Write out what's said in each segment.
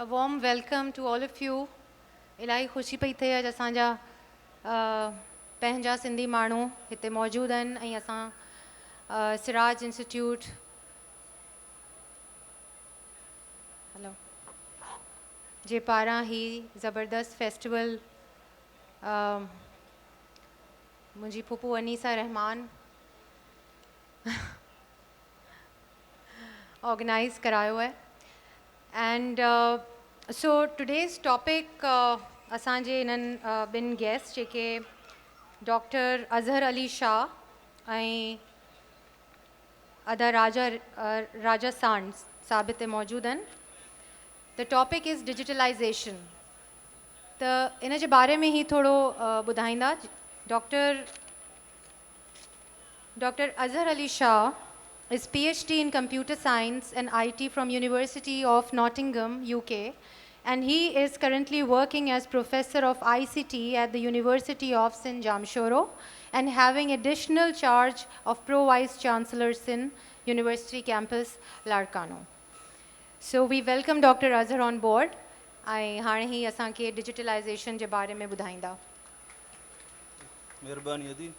A warm welcome to all of you. الاهي خوشي پئي ٿئي اڄ اسان جا پنهنجا سنڌي ماڻهو هتي موجود آهن ۽ اسان سراج انسٽيٽيوٽ هلو جي پاران هي زبردست فيسٽيول منهنجي ڦوڦو انيسا رحمان آرگنائيز ڪرايو آهي اينڊ سو ٽوڊيز ٽاپڪ اسان جي انهن ٻن گيسٽ جيڪي ڊاڪٽر اظهر علي شاهه ۽ ادا راجا راجا سانڊ صاحب هتي موجود آهن ته ٽاپڪ از ڊجيٽلائيزيشن ته ان جي باري ۾ هي ٿورو ٻڌائيندا doctor doctor Azhar Ali Shah is P H D in computer science and I T from university of Nottingham U K and he is currently working as professor of I C T at the university of Sindh Jamshoro and having additional charge of pro vice chancellor Sindh university campus Larkana. So we welcome doctor Azhar on board ۽ هاڻي هي اسان کي digitalisation جي باري ۾ ٻڌائيندا. مهرباني ادي.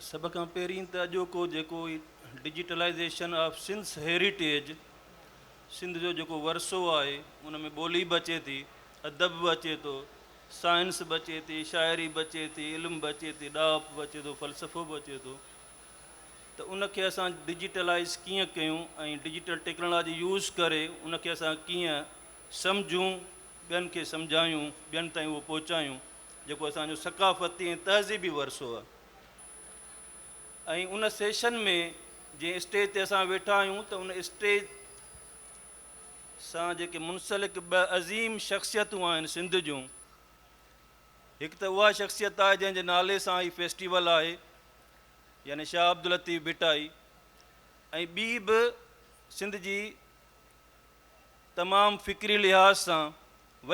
سڀ کان پهرين ته اڄوڪو جيڪو هي ڊجيٽلائيزيشن آف سنڌس هيريٽيج سنڌ جو جيڪو ورثو آهي ان ۾ ٻولي به اچي ٿي، ادب به اچي ٿو، سائنس به اچي ٿي، شاعري به اچي ٿي، علم به اچي ٿي، ڏاهپ به اچي ٿو، فلسفو به اچي ٿو ته ان کي اسان ڊجيٽلائيز ڪيئن ڪيون ۽ ڊجيٽل ٽيڪنالاجي يوز ڪري ان کي اسان ڪيئن سمجهون، ٻين کي سمجهايون، ٻين تائين اهو پهچايون جيڪو اسان جو ثقافتي ۽ تهذيبي ورثو آهي ۽ ان سيشن ۾ جنهن اسٽيج تي اسان ويٺا آهيون ته ان اسٽيج سان جيڪي منسلڪ ٻه عظيم شخصيتون آهن سنڌ جون هڪ ته اها شخصيت آهي جنهن جي نالي سان هي فيسٽيول آهي يعني شاهه عبداللطيف ڀٽائي ۽ ٻي به سنڌ جي تمام فڪري لحاظ سان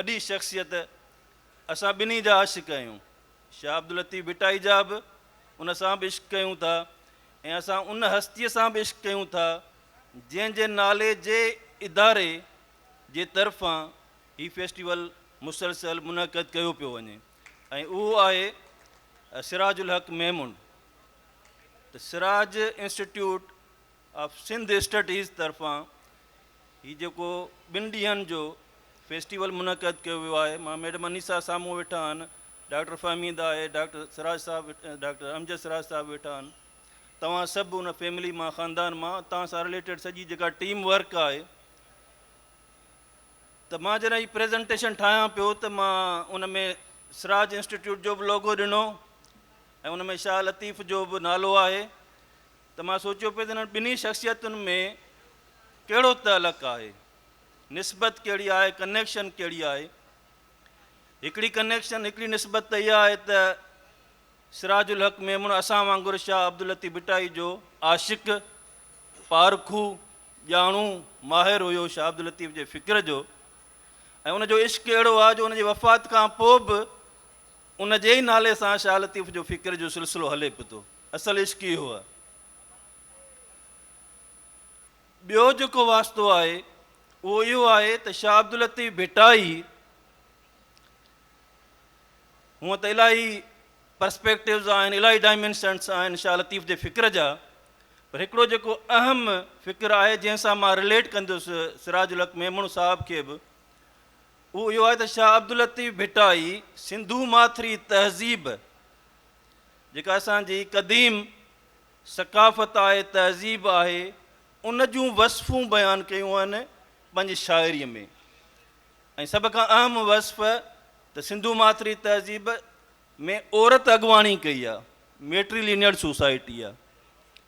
وڏي شخصيت اسان ٻنهي جا عاشق آهيون. شاهه عبداللطيف ڀٽائي جا به ان سان به عشق ڪيون ٿا ۽ اسان ان هستيء سان به عشق ڪيون ٿا جنهن جي نالي جي اداري جي طرفان هي فيسٽيول مسلسل منعقد ڪيو پيو وڃي ۽ اهو آهي سراج الحق ميمڻ ته Siraj institute of Sindh studies طرفان هي جيڪو ٻن ڏينهن جو فيسٽيول منعقد ڪيو ويو آهي مان ميڊم انيسا سامهون ويٺا آهن ڊاڪٽر فهميده آهي ڊاڪٽر سراج صاحب ڊاڪٽر امجد سراج صاحب ويٺا آهن توهان سڀ ان فيملي مان خاندان مان توهان سان رليٽيڊ سڄي جيڪا ٽيم ورڪ آهي ته مان جڏهن هي پريزنٽيشن ٺاهيان پيو ته مان ان ۾ سراج انسٽيٽيوٽ جو به لوگو ڏنو ۽ ان ۾ شاهه لطيف جو به نالو آهي ته مان سوچيو پئي ته انهن ٻنهي شخصيتن ۾ ڪهڙو تعلق آهي، نسبت ڪهڙي آهي، ڪنيڪشن ڪهڙي آهي. هڪڙي ڪنيڪشن، هڪڙي نسبت ته اها آهي ته سراج الحق ميمڻ اسان وانگر شاهه عبداللطيف ڀٽائي جو عاشق، پارکو، ڄاڻو، ماهر هيو شاهه عبداللطيف جي فڪر جو ۽ ان جو عشق اهڙو آهي جو ان جي وفات کان پوء به ان جي ئي نالي سان شاهه لطيف جو فڪر جو سلسلو هلي پيو ٿو. اصل عشق اهو آهي. ٻيو جيڪو واسطو آهي اهو اهو آهي ته شاهه عبداللطيف ڀٽائي هونء ته الاهي پرسپيڪٽوز آهن، الاهي ڊائمينشنس آهن شاهه لطيف جي فڪر جا، پر هڪڙو جيڪو اهم فڪر آهي جنهن سان مان رليٽ ڪندس سراج الحق ميمڻ صاحب کي به اهو اهو آهي ته شاهه عبداللطيف ڀٽائي سنڌو ماٿري تهذيب جيڪا اسان جي قديم ثقافت آهي، تهذيب آهي، ان جون وصفون بيان ڪيون آهن پنهنجي شاعريء ۾ ۽ سڀ کان اهم وصف ته سنڌو ماٿري تهذيب ۾ عورت اڳواڻي ڪئي آهي، ميٽري لينيئر سوسائٽي آهي،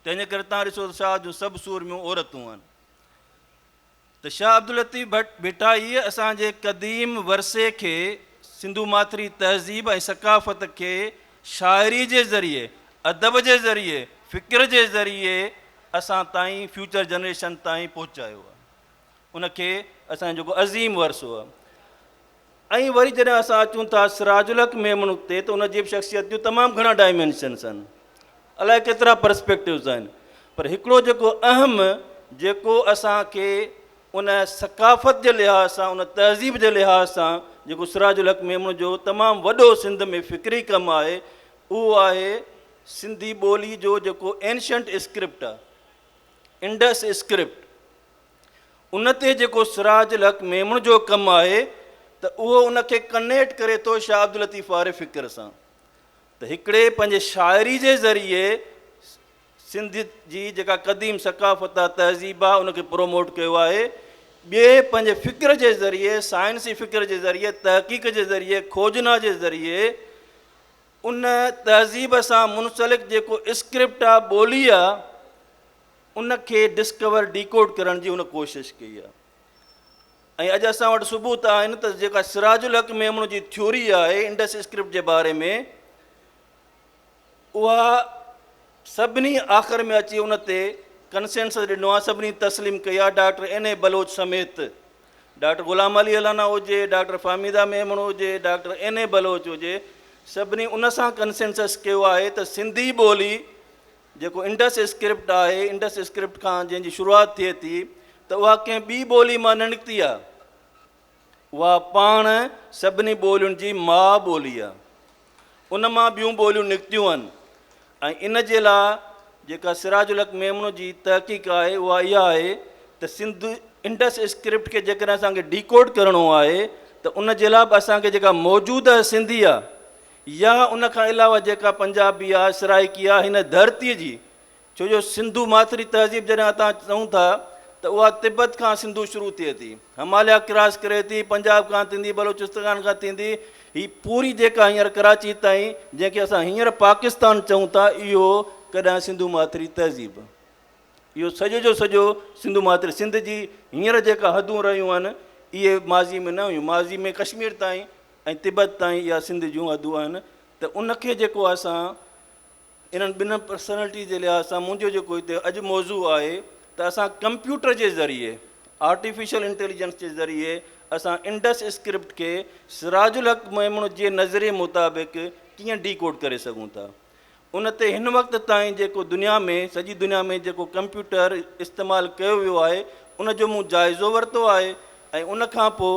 تنهن جي ڪري توهان ڏسو ته شاهه جون سڀ سورميون عورتون آهن. ته شاهه عبداللطيف ڀٽائيء اسان جي قديم ورثي کي، سنڌو ماٿري تهذيب ۽ ثقافت کي شاعري جي ذريعي، ادب جي ذريعي، فڪر جي ذريعي اسان تائين، فيوچر جنريشن تائين پهچايو آهي. ان کي اسان جو جيڪو عظيم ورثو آهي. ۽ وري جڏهن اسان اچون ٿا سراج الحق ميمڻ تي ته ان جي به شخصيت جون تمام گهڻا ڊائمينشنس آهن، الائي ڪيترا پرسپيڪٽوز آهن، پر هڪڙو جيڪو اهم جيڪو اسان کي ان ثقافت جي لحاظ سان، ان تهذيب جي لحاظ سان جيڪو سراج الحق ميمڻ جو تمام وڏو سنڌ ۾ فڪري ڪم آهي، اهو آهي سنڌي ٻولي جو جيڪو اينشنٽ اسڪرپٽ آهي، انڊس اسڪرپٽ، ان تي جيڪو سراج الحق ميمڻ جو ڪم آهي ته اهو ان کي ڪنيڪٽ ڪري ٿو شاهه عبداللطيف واري فڪر سان، ته هڪڙي پنهنجي شاعري جي ذريعي سنڌ جي جيڪا قديم ثقافت آ، تهذيب آ، ان کي پروموٽ ڪيو آهي. ٻئي پنهنجي فڪر جي ذريعي، سائنسي فڪر جي ذريعي، تحقيق جي ذريعي، کوجنا جي ذريعي ان تهذيب سان منسلڪ جيڪو اسڪرپٽ آ، ٻولي آ، ان کي ڊسڪور، ڊيڪوڊ ڪرڻ جي هن ڪوشش ڪئي آ. ۽ اڄ اسان وٽ ثبوت آهن ته جيڪا سراج الحق ميمڻ جي ٿيوري آهي انڊس اسڪرپٽ جي باري ۾، اها سڀني آخر ۾ اچي ان تي ڪنسينسس ڏنو آهي، سڀني تسليم ڪئي آهي، ڊاڪٽر اين اي بلوچ سميت، ڊاڪٽر غلام علي الانا هجي، ڊاڪٽر فهميده ميمڻ هجي، ڊاڪٽر اين اي بلوچ هجي، سڀني ان سان ڪنسينسس ڪيو آهي ته سنڌي ٻولي جيڪو انڊس اسڪرپٽ آهي، انڊس اسڪرپٽ کان جنهن جي شروعات ٿئي ٿي ته اها ڪنهن ٻي ٻولي مان نه نڪتي آهي، اها پاڻ سڀني ٻولين جي ماء ٻولي آهي، ان مان ٻيون ٻوليون نڪتيون آهن ۽ ان جي لاء جيڪا سراج الحق ميمڻ جي تحقيق آهي اها اها آهي ته سنڌ انڊس اسڪرپٽ کي جيڪڏهن اسان کي ڊيڪوڊ ڪرڻو آهي ته ان جي لاء به اسان کي جيڪا موجوده سنڌي آهي يا ان کان علاوه جيڪا پنجابي آهي، سرائيڪي آهي، هن ڌرتي جي، ڇو جو سنڌو ماٿري تهذيب جڏهن اسان چئون ٿا ته اها تبت کان سنڌو شروع ٿئي ٿي، هماليا ڪراس ڪري ٿي، پنجاب کان ٿيندي، بلوچستان کان ٿيندي، هي پوري جيڪا هينئر ڪراچي تائين جنهن کي اسان هينئر پاڪستان چئون ٿا اهو ڪڏهن سنڌو ماٿري تهذيب، اهو سڄو جو سڄو سنڌو ماٿري، سنڌ جي هينئر جيڪا حدون رهيون آهن اهي ماضي ۾ نه هيون، ماضي ۾ ڪشمير تائين ۽ تبت تائين اها سنڌ جون حدون آهن ته ان کي جيڪو اسان انهن ٻن پرسنلٽي جي لحاظ سان منهنجو جيڪو هتي اڄ موضوع آهي ته اسان ڪمپيوٽر جي ذريعي آرٽيفيشل انٽيليجنس جي ذريعي اسان انڊس اسڪرپٽ کي سراج الحق ميمڻ جي نظريي مطابق ڪيئن ڊي ڪوڊ ڪري سگهون ٿا ان تي هن وقت تائين جيڪو دنيا ۾ سڄي دنيا ۾ جيڪو ڪمپيوٽر استعمال ڪيو ويو آهي ان جو مون جائزو ورتو آهي ۽ ان کان پوء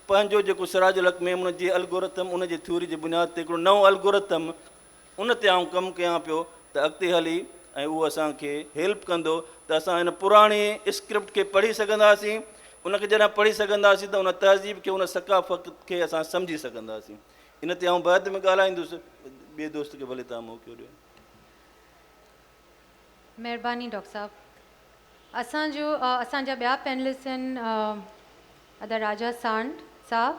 پنهنجو جيڪو سراج الحق ميمڻ جي الگورٿم ان جي ٿيوري جي بنياد تي هڪڙو نئون الگورٿم ان تي آئون ڪم ڪيان پيو ته اڳتي هلي ۽ اهو اسان کي هيلپ ڪندو ته اسان هن پراڻي اسڪرپٽ کي پڙهي سگهنداسين، ان کي جڏهن پڙهي سگهنداسين ته ان تهذيب کي ان ثقافت کي اسان سمجهي سگهنداسين. ان تي آئون بعد ۾ ڳالهائيندس، ٻئي دوست کي ڀلي توهان موقعو ڏيو. مهرباني ڊاڪٽر صاحب. اسان جو اسان جا ٻيا پينلسٽ آهن ادا راجا سانڊ صاحب.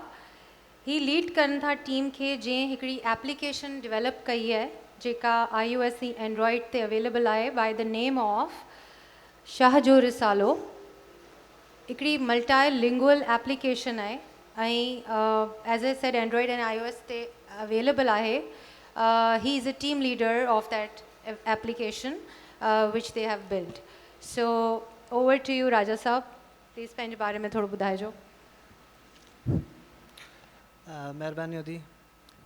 هي ليڊ ڪن ٿا ٽيم کي جنهن هڪڙي ايپليڪيشن ڊيولپ ڪئي آهي جيڪا آئي او ايس ۽ اينڊرائيڊ تي اويليبل آهي by the name of Shah جو رسالو هڪڙي ملٽائي لنگوئل ايپليڪيشن آهي ۽ as I said Android ۽ I O S تي اويليبل آهي he is a team leader of that application which they have built so over to you Raja صاحب please پنهنجي باري ۾ ٿورو ٻڌائجو. مهرباني ادي.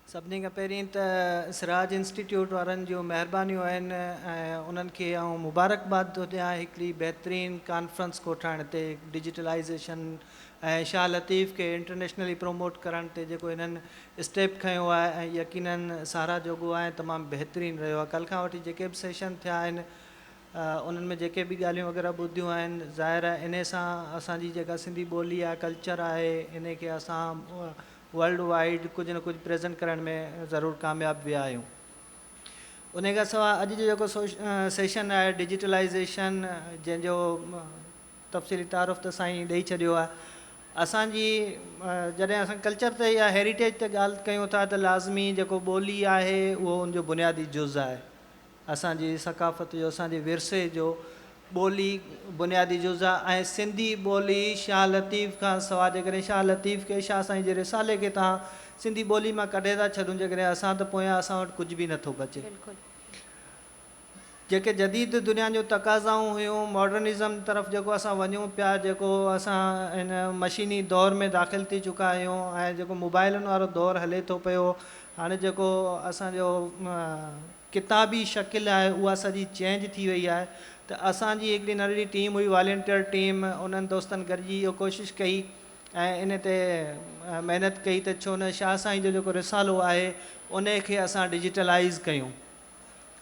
سڀني کان پهرين ته سراج انسٽيٽيوٽ وارن جون مهربانيون آهن ۽ انهن کي آئون مبارڪباد ٿو ڏيان هڪڙي بهترين ڪانفرنس ڪوٺائڻ تي ڊجيٽلائيزيشن ۽ شاهه لطيف کي انٽرنيشنلي پروموٽ ڪرڻ تي جيڪو هنن اسٽيپ کنيو آهي ۽ يقينن ساراهه جوڳو آهي ۽ تمام بهترين رهيو آهي ڪلهه کان وٺي جيڪي به سيشن ٿيا آهن انهن ۾ جيڪي به ڳالهيون وغيره ٻڌيون آهن ظاهر آهي انهي سان اسان جي جيڪا سنڌي ٻولي آهي ڪلچر آهي انهي کي اسان ورلڊ وائيڊ ڪجهه نه ڪجهه پريزنٽ ڪرڻ ۾ ضرور ڪامياب ويا آهيون انهي کان سواء اڄ جو جيڪو سيشن آهي ڊجيٽلائيزيشن جنهن جو تفصيلي تعارف ته سائين ڏئي ڇڏيو آهي اسان جي جڏهن اسان ڪلچر تي يا هيريٽيج تي ڳالهه ڪيون ٿا ته لازمي جيڪو ٻولي آهي اهو ان جو بنيادي جز آهي اسان جي ثقافت جو، اسان جي ورثي جو ٻولي بنيادي جز آ ۽ سنڌي ٻولي شاهه لطيف کان سواء جيڪڏهن شاهه لطيف کي، شاهه سائين جي رسالي کي توهان سنڌي ٻولي مان ڪڍي ٿا ڇڏون جيڪڏهن اسان ته پويان اسان وٽ ڪجهه به نٿو بچي. جيڪي جديد دنيا جون تقاضائون هيون، ماڊرنزم طرف جيڪو اسان وڃون پيا، جيڪو اسان هن مشيني دور ۾ داخل ٿي چڪا آهيون ۽ جيڪو موبائلن وارو دور هلي ٿو پيو، هاڻي جيڪو اسان جو ڪتابي شڪل آهي اها سڄي چينج ٿي وئي آهي ته اسان جي هڪڙي ننڍڙي ٽيم هئي والنٽيئر ٽيم انهن دوستن گڏجي اهو ڪوشش ڪئي ۽ ان تي محنت ڪئي ته ڇو نه شاهه سائين جو جيڪو رسالو آهي ان کي اسان ڊجيٽلائيز ڪيون.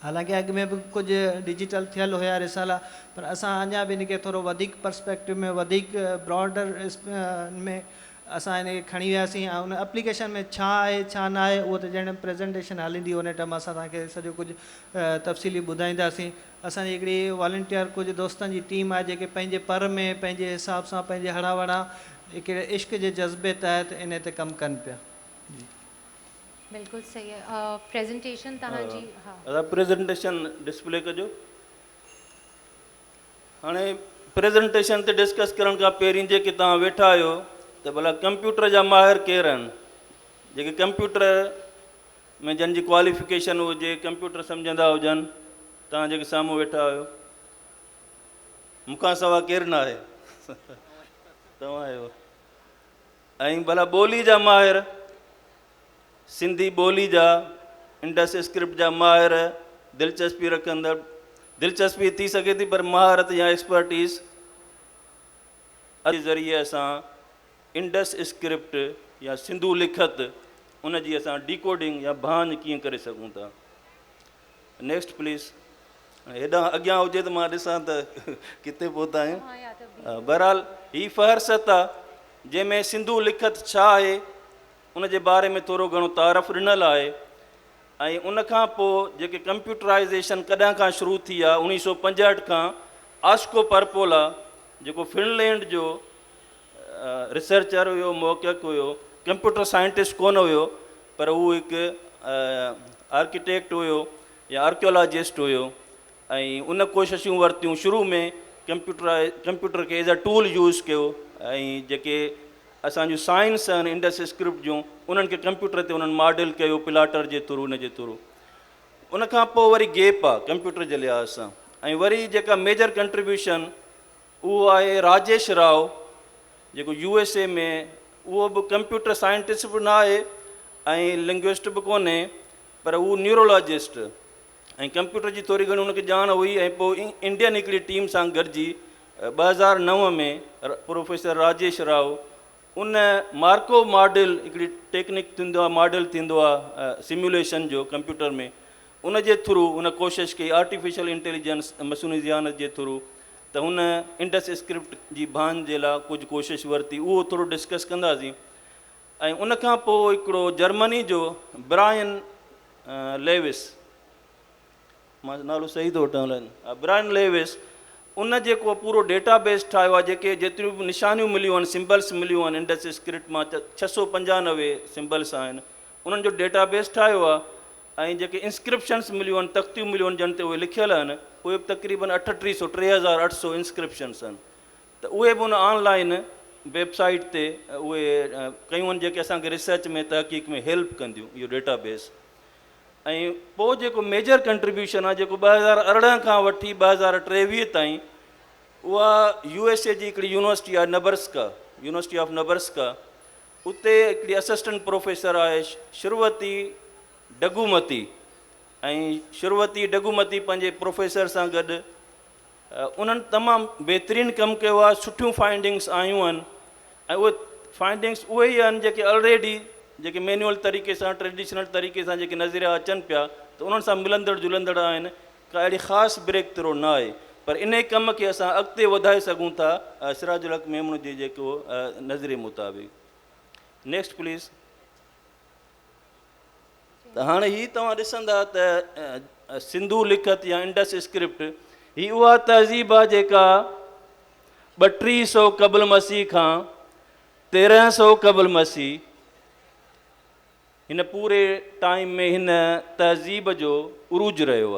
حالانڪه اڳ ۾ به ڪجهه ڊجيٽل ٿيل هيا رسالا پر اسان اڃا به ان کي ٿورو وڌيڪ پرسپيڪٽو ۾ وڌيڪ براڊر ۾ اسان ان کي کڻي وياسين ۽ ان اپليڪيشن ۾ ڇا آهي ڇا نه آهي اهو ته جڏهن پريزنٽيشن هلندي ان ٽائيم اسان توهان کي سڄو ڪجهه تفصيلي ٻڌائينداسين. اسان جي هڪڙي والنٽيئر ڪجهه دوستن جي ٽيم آهي جيڪي پنهنجي پر ۾ پنهنجي حساب سان پنهنجي هڙان وڙان هڪڙي عشق جي جذبي تحت انهي تي ڪم ڪن پيا. جي. بلڪل صحيح آهي پريزنٽيشن توهان جي ها. ادا پريزنٽيشن ڊسپلي ڪجو. هاڻي پريزنٽيشن تي ڊسڪس ڪرڻ کان پهرين جيڪي توهان ويٺا آهيو ته ڀلا ڪمپيوٽر جا ماهر ڪير آهن جيڪي ڪمپيوٽر ۾ جن جي ڪواليفڪيشن هجي ڪمپيوٽر سمجهندا هجن توهان جيڪي سامهون ويٺا آهيو مون کان سوا ڪير نه آهي توهان آهيو ۽ ڀلا ٻولي جا ماهر سنڌي ٻولي جا انڊس اسڪرپٽ جا ماهر دلچسپي رکندڙ دلچسپي ٿي سگهي ٿي پر مهارت يا ايڪسپرٽيز جي ذريعي اسان انڊس اسڪرپٽ يا سنڌو لکت ان جي اسان ڊيڪوڊنگ يا ڀاڃ ڪيئن ڪري سگهون ٿا. Next please. هيڏانهن اڳيان هجي ته مان ڏسان ته ڪٿي پهتا آهيون. بهرحال هي فهرست آ جنهن ۾ سنڌو لکت ڇا آهي ان جي باري ۾ ٿورو گهڻو تعارف ڏنل آهي ۽ ان کان پوء جيڪي ڪمپيوٽرائيزيشن ڪڏهن کان شروع ٿي آ 1965 کان آسڪو پرپولا جيڪو فنلينڊ جو ريسرچر هيو، محقق هيو، ڪمپيوٽر سائنٽسٽ ڪونه هيو پر هو هڪ آرڪيٽيڪٽ هيو يا آرڪيالاجسٽ هيو ۽ ان ڪوششون ورتيون شروع ۾ ڪمپيوٽر ڪمپيوٽر کي ايز اي ٽول يوز ڪيو ۽ جيڪي اسان جون سائنس آهن انڊس اسڪرپٽ جون انهن کي ڪمپيوٽر تي انهن ماڊل ڪيو پلاٽر جي ٿرو ان جي ٿرو ان کان پوء وري گيپ آ ڪمپيوٽر جي لحاظ سان ۽ وري جيڪا ميجر ڪنٽريبيوشن اهو آهي راجيش راء جيڪو يو ايس اي ۾ اهو به ڪمپيوٽر سائنٽسٽ به نه آهي ۽ لنگوسٽ به ڪونهي پر هو نيورولاجسٽ ۽ ڪمپيوٽر جي ٿوري گهڻي هن کي ڄاڻ هئي ۽ پوء انڊين هڪڙي ٽيم سان گڏجي 2009 ۾ پروفيسر راجيش راء ان مارڪو ماڊل هڪڙي ٽيڪنڪ ٿيندو آهي ماڊل ٿيندو آهي سميوليشن جو ڪمپيوٽر ۾ ان جي ٿرو هن ڪوشش ڪئي آرٽيفيشل انٽيليجنس مصنوعي ذهانت جي ٿرو ته هن انڊس اسڪرپٽ جي ڀان جي لاء ڪجهه ڪوشش ورتي اهو ٿورو ڊسڪس ڪنداسين ۽ ان کان پوء هڪڙو جرمني جو برائن ليوس مان نالو صحيح ٿو وٺان الائي نه برائن ليوس ان جيڪو پورو ڊيٽا بيس ٺاهيو آهي جيڪي جيتريون به نشانيون مليون آهن سمبلس مليون آهن انڊس اسڪرپٽ مان 695 سمبلس آهن انهن جو ڊيٽا بيس ٺاهيو آهي ۽ جيڪي انسڪرپشنس مليون آهن تختيون مليون آهن جن تي اهي لکيل آهن اهي به تقريبن اٺٽيهه سو 3800 انسڪرپشنس آهن ته اهي به ان آن لائن ويب سائيٽ تي اهي ڪيون آهن جيڪي اسان کي ريسرچ ۾ تحقيق ۾ هيلپ ڪنديون اهو ڊيٽا بيس ۽ پوء جيڪو ميجر ڪنٽريبيوشن آهي جيڪو 2018 کان وٺي 2023 تائين اها يو ايس اي جي هڪڙي يونيورسٽي آهي نبرسڪا يونيورسٽي آف نبرسڪا اتي هڪڙي اسسٽنٽ پروفيسر آهي شروتي ڊگومتي ۽ شروتي ڊگومتي پنهنجي پروفيسر سان گڏ انهن تمام بهترين ڪم ڪيو آهي سٺيون فائنڊنگس آيون آهن ۽ اهي فائنڊنگس اهي ئي آهن جيڪي الريڊي جيڪي مينوئل طريقي سان ٽريڊيشنل طريقي سان جيڪي نظريا اچن پيا ته انهن سان ملندڙ جلندڙ آهن ڪا اهڙي خاص بريڪ ٿرو نه آهي پر انهي ڪم کي اسان اڳتي وڌائي سگهون ٿا سراج الحق ميمڻ جي جيڪو نظريي مطابق نيڪسٽ پليز. ته هاڻي هي توهان ڏسندا ته سنڌو لکت يا انڊس اسڪرپٽ هي اها تهذيب آهي جيڪا 3200 قبل مسيح کان 1300 قبل مسيح هن پوري ٽائيم ۾ هن تهذيب جو عروج رهيو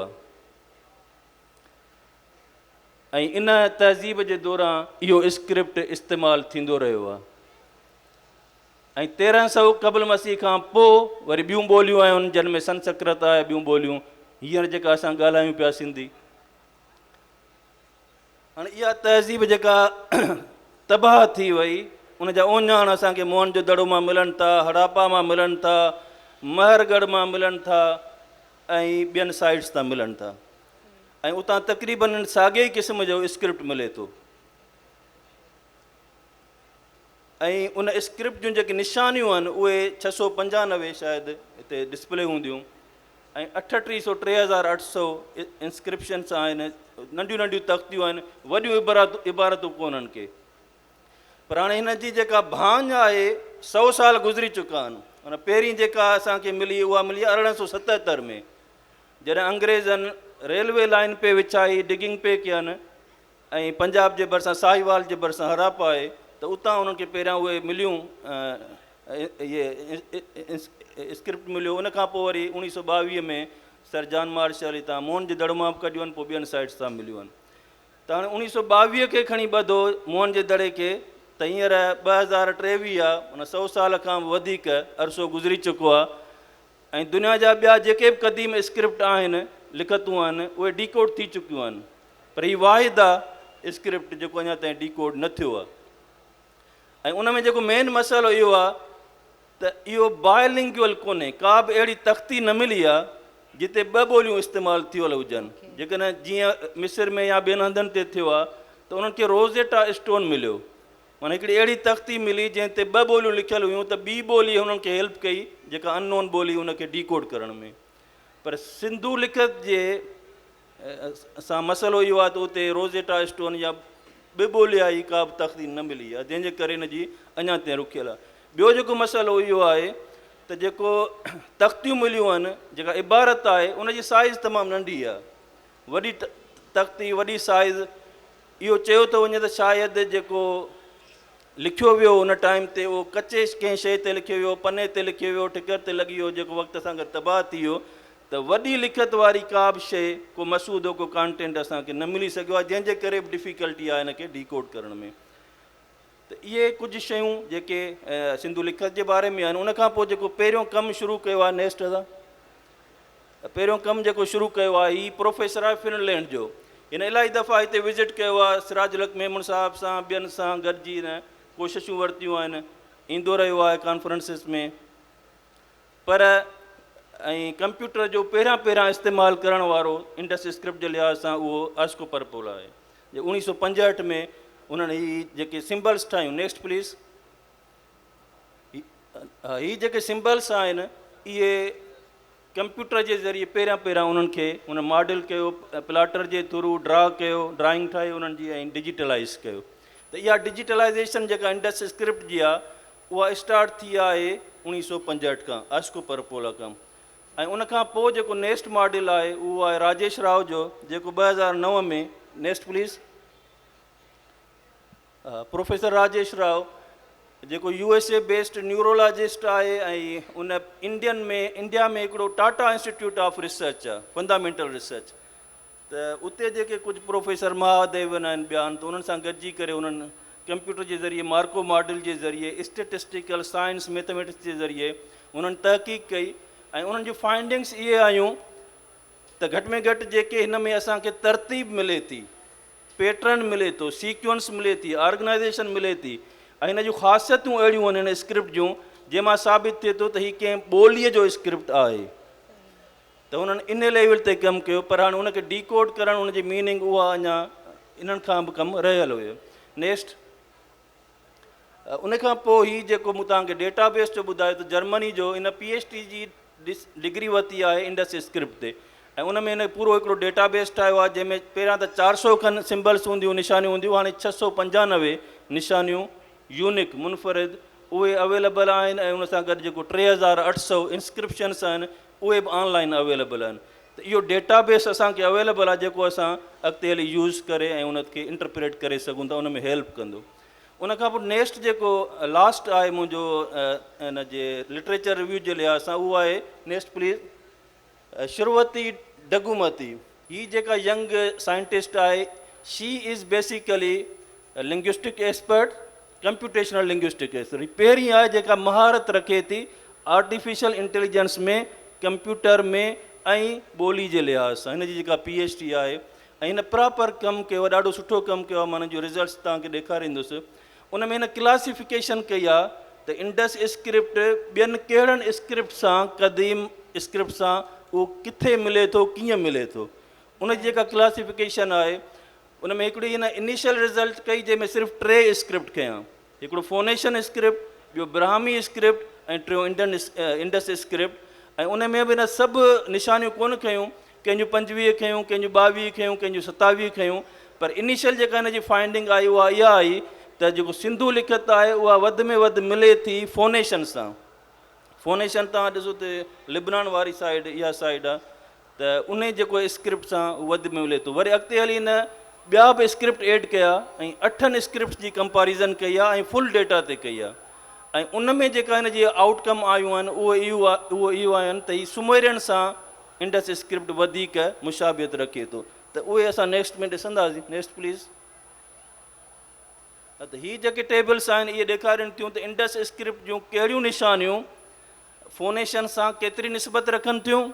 آهي ۽ ان تهذيب جي دوران اهو اسڪرپٽ استعمال ٿيندو رهيو آهي. ۽ 1300 قبل مسيح کان پوء وري ٻيون ٻوليون آيون جن ۾ سنسڪرت آهي ٻيون ٻوليون هينئر جيڪا اسان ڳالهايون پيا سنڌي. هاڻي اها تهذيب جيڪا تباهه ٿي وئي ان جا اهڃاڻ اسان کي موهن جو دڙو مان ملن ٿا، هڙاپا مان ملن ٿا، مهرڳڙهه مان ملن ٿا ۽ ٻين سائيٽس تان ملن ٿا. ۽ اتان تقريبن ساڳئي ئي قسم جو اسڪرپٽ ملي ٿو ۽ ان اسڪرپٽ جون جيڪي نشانيون آهن اهي 695 شايد هتي ڊسپلي هونديون ۽ 3800 3800 انسڪرپشنس آهن، ننڍيون ننڍيون تختيون آهن، وڏيون عبارتون ڪونهن ڪي. پر هاڻي هن جي جيڪا ڀاڃ آهي سئو سال گذري چڪا آهن. ان پهرين جيڪا اسان کي ملي اها ملي 1877 ۾ جڏهن انگريزن ريلوي لائين پئي وڇائي ڊگنگ پئي ڪين ۽ پنجاب جي ڀرسان ساهيوال جي ڀرسان هڙاپا آهي ته اتان انهن کي پهريان اهي مليون اهي اسڪرپٽ مليو ان کان پوء وري 1922 ۾ سر جان مارشل هتان موهن جي دڙو مان به ڪڍيون آهن پوء ٻين سائيٽس تان مليون آهن ته هاڻي 1922 کي کڻي ٻڌو موهن جي دڙي کي ته هينئر 2023 آهي معنيٰ سئو سال کان به وڌيڪ عرصو گذري چڪو آهي ۽ دنيا جا ٻيا جيڪي به قديم اسڪرپٽ آهن، لکتون آهن، اهي ڊيڪوڊ ٿي چڪيون آهن، پر هي واحد آ اسڪرپٽ جيڪو اڃا تائين ڊيڪوڊ نه ٿيو آ ۽ ان ۾ جيڪو مين مسئلو اهو آ ته اهو بائلنگيول ڪونهي، ڪا به اهڙي تختي نه ملي آ جتي ٻه ٻوليون استعمال ٿيل هجن، جيڪڏهن جيئن مصر ۾ يا ٻين هنڌن تي ٿيو آ ته انهن کي روزيٽا اسٽون مليو معنيٰ هڪڙي اهڙي تختي ملي جنهن تي ٻه ٻوليون لکيل هيون ته ٻي ٻولي هنن کي هيلپ ڪئي جيڪا ان نون ٻولي ان کي ڊيڪوڊ ڪرڻ ۾ پر سنڌو لکت جي سان مسئلو اهو آهي ته اتي روزيٽا اسٽون يا ٻه ٻوليائي ڪا به تختي نه ملي آهي جنهن جي ڪري ان جي اڃا تائين رڪيل آهي. ٻيو جيڪو مسئلو اهو آهي ته جيڪو تختيون مليون آهن جيڪا عبارت آهي ان جي سائيز تمام ننڍي آهي وڏي تختي وڏي سائيز اهو چيو ٿو وڃي ته شايد جيڪو لکيو ويو ان ٽائيم تي اهو ڪچي ڪنهن شيء تي لکيو ويو، پني تي لکيو ويو، ٺڪر تي لڳي ويو جيڪو وقت سان گڏ تباهه ٿي ويو ته وڏي لکت واري ڪا به شيء ڪو مسودو ڪو ڪانٽينٽ اسان کي نه ملي سگهيو آهي جنهن جي ڪري به ڊفيڪلٽي آهي ان کي ڊيڪوڊ ڪرڻ ۾ ته اهي ڪجهه شيون جيڪي سنڌو لکت جي باري ۾ آهن ان کان پوء جيڪو پهريون ڪم شروع ڪيو آهي نيسٽ ادا پهريون ڪم جيڪو شروع ڪيو آهي هي پروفيسر آهي فنلينڊ جو هن الاهي دفعا هتي وزٽ ڪيو آهي سراج الحق ميمڻ صاحب سان ٻين سان گڏجي هن ڪوششون ورتيون آهن ايندو رهيو آهي ڪانفرنسز ۾ پر ۽ ڪمپيوٽر جو پهريان پهريان استعمال ڪرڻ وارو انڊس اسڪرپٽ جي لحاظ سان اهو آسڪو پرپول آهي جي 1965 ۾ انهن هي جيڪي سمبلس ٺاهيون نيڪسٽ پليز هي جيڪي سمبلس آهن اهي ڪمپيوٽر جي ذريعي پهريان پهريان انهن کي ان ماڊل ڪيو پلاٽر جي ٿرو ڊرا ڪيو ڊرائنگ ٺاهي انهن جي ۽ ڊجيٽلائز ڪيو ته اها ڊجيٽلائزيشن جيڪا انڊس اسڪرپٽ جي آهي اها اسٽارٽ ٿي آهي 1965 کان آسڪو پرپولا کان ۽ ان کان پوء جيڪو نيسٽ ماڊل آهي اهو آهي راجيش راؤ جو جيڪو 2009 ۾ next please professor Rajesh Rao جيڪو U S A based neurologist آهي ۽ ان انڊين ۾ انڊيا ۾ هڪڙو ٽاٽا انسٽيٽيوٽ آف ريسرچ آهي فنڊامينٽل ريسرچ ته اتي جيڪي ڪجهه پروفيسر مهاديون آهن ٻيا آهن ته انهن سان گڏجي ڪري انهن ڪمپيوٽر جي ذريعي مارڪو ماڊل جي ذريعي اسٽيٽسٽيڪل سائنس ميٿميٽڪس جي ذريعي انهن تحقيق ڪئي ۽ انهن جون فائنڊنگس اهي آيون ته گهٽ ۾ گهٽ جيڪي هن ۾ اسان کي ترتيب ملي ٿي پيٽرن ملي ٿو، سيڪيونس ملي ٿي، آرگنائيزيشن ملي ٿي ۽ هن جون خاصيتون اهڙيون آهن هن اسڪرپٽ جون جنهن مان ثابت ٿئي ٿو ته هي ڪنهن ٻوليء جو اسڪرپٽ آهي ته انهن ان ليول تي ڪم ڪيو پر هاڻي ان کي ڊيڪوڊ ڪرڻ ان جي ميننگ اها اڃا انهن کان به ڪم رهيل هيو. نيڪسٽ. ان کان پوء هي جيڪو مون توهان کي ڊيٽا بيس جو ٻڌايو ته جرمني جو ان پي ايڇ ڊي جي ڊگري ورتي آهي انڊس اسڪرپٽ تي ۽ ان ۾ هن پورو هڪڙو ڊيٽا بيس ٺاهيو آهي جنهن ۾ پهريان ته 400 کن سمبلس هونديون نشانيون هونديون هاڻي 695 نشانيون يونڪ منفرد اهي اويليبل آهن ۽ ان سان گڏ جيڪو 3800 انسڪرپشنس آهن اهي به آن لائن اويليبل آهن ته اهو ڊيٽا بيس اسان کي اويليبل آهي جيڪو اسان اڳتي هلي يوز ڪري ۽ ان کي انٽرپريٽ ڪري سگهون ٿا ان ۾ هيلپ ڪندو ان کان پوء نيڪسٽ جيڪو لاسٽ آهي منهنجو ان جي لٽريچر ريويو جي لحاظ سان اهو آهي نيڪسٽ پليز شروتي ڊگومتي هي جيڪا ينگ سائنٽسٽ آهي she is basically linguistic expert computational linguistic expert هي پهرين آهي جيڪا مهارت رکي ٿي آرٽيفيشل انٽيليجنس ۾ ڪمپيوٽر ۾ ۽ ٻولي جي لحاظ سان هن جي جيڪا پي ايڇ ڊي آهي ۽ هن پراپر ڪم ڪيو آهي ڏاڍو سٺو ڪم ڪيو آهي مان ان جو رزلٽس توهان کي ڏيکاريندس ان ۾ هن ڪلاسيفڪيشن ڪئي آهي ته انڊس اسڪرپٽ ٻين ڪهڙن اسڪرپٽ سان قديم اسڪرپٽ سان اهو ڪٿي ملي ٿو ڪيئن ملي ٿو ان جي جيڪا ڪلاسيفڪيشن آهي ان ۾ هڪڙي هن انيشل رزلٽ ڪئي جنهن ۾ صرف ٽي اسڪرپٽ کنيا، هڪڙو فونيشن اسڪرپٽ، ٻيو براهمي اسڪرپٽ ۽ ٽيون انڊن انڊس اسڪرپٽ ۽ ان ۾ به هن سڀ نشانيون ڪونه کنيون، ڪنهن جون 25 کنيون، ڪنهن جون 22 کنيون، ڪنهن جون 27 کنيون، پر انيشل جيڪا هن جي فائنڊنگ آئي اها اها آئي ته جيڪو سنڌو لکت آهي اها وڌ ۾ وڌ ملي ٿي فونيشن سان. فونيشن توهان ڏسو ته لبنان واري سائيڊ اها سائيڊ آهي ته انهي جيڪو اسڪرپٽ سان وڌ ۾ ملي ٿو. وري اڳتي هلي هن ٻيا به اسڪرپٽ ايڊ ڪيا ۽ اٺن اسڪرپٽس جي ڪمپاريزن ڪئي آهي ۽ فل ڊيٽا تي ڪئي آهي ۽ ان ۾ جيڪا هن جي آئوٽ ڪم آيون آهن اهي اهو اهو اهو آهن ته هي سميرين سان انڊس اسڪرپٽ وڌيڪ مشابهت رکي ٿو ته اهي اسان نيڪسٽ ۾ ڏسنداسين. Next please. ته هي جيڪي ٽيبلس آهن اهي ڏيکارين ٿيون ته انڊس اسڪرپٽ جون ڪهڙيون نشانيون فونيشن سان ڪيتري نسبت رکن ٿيون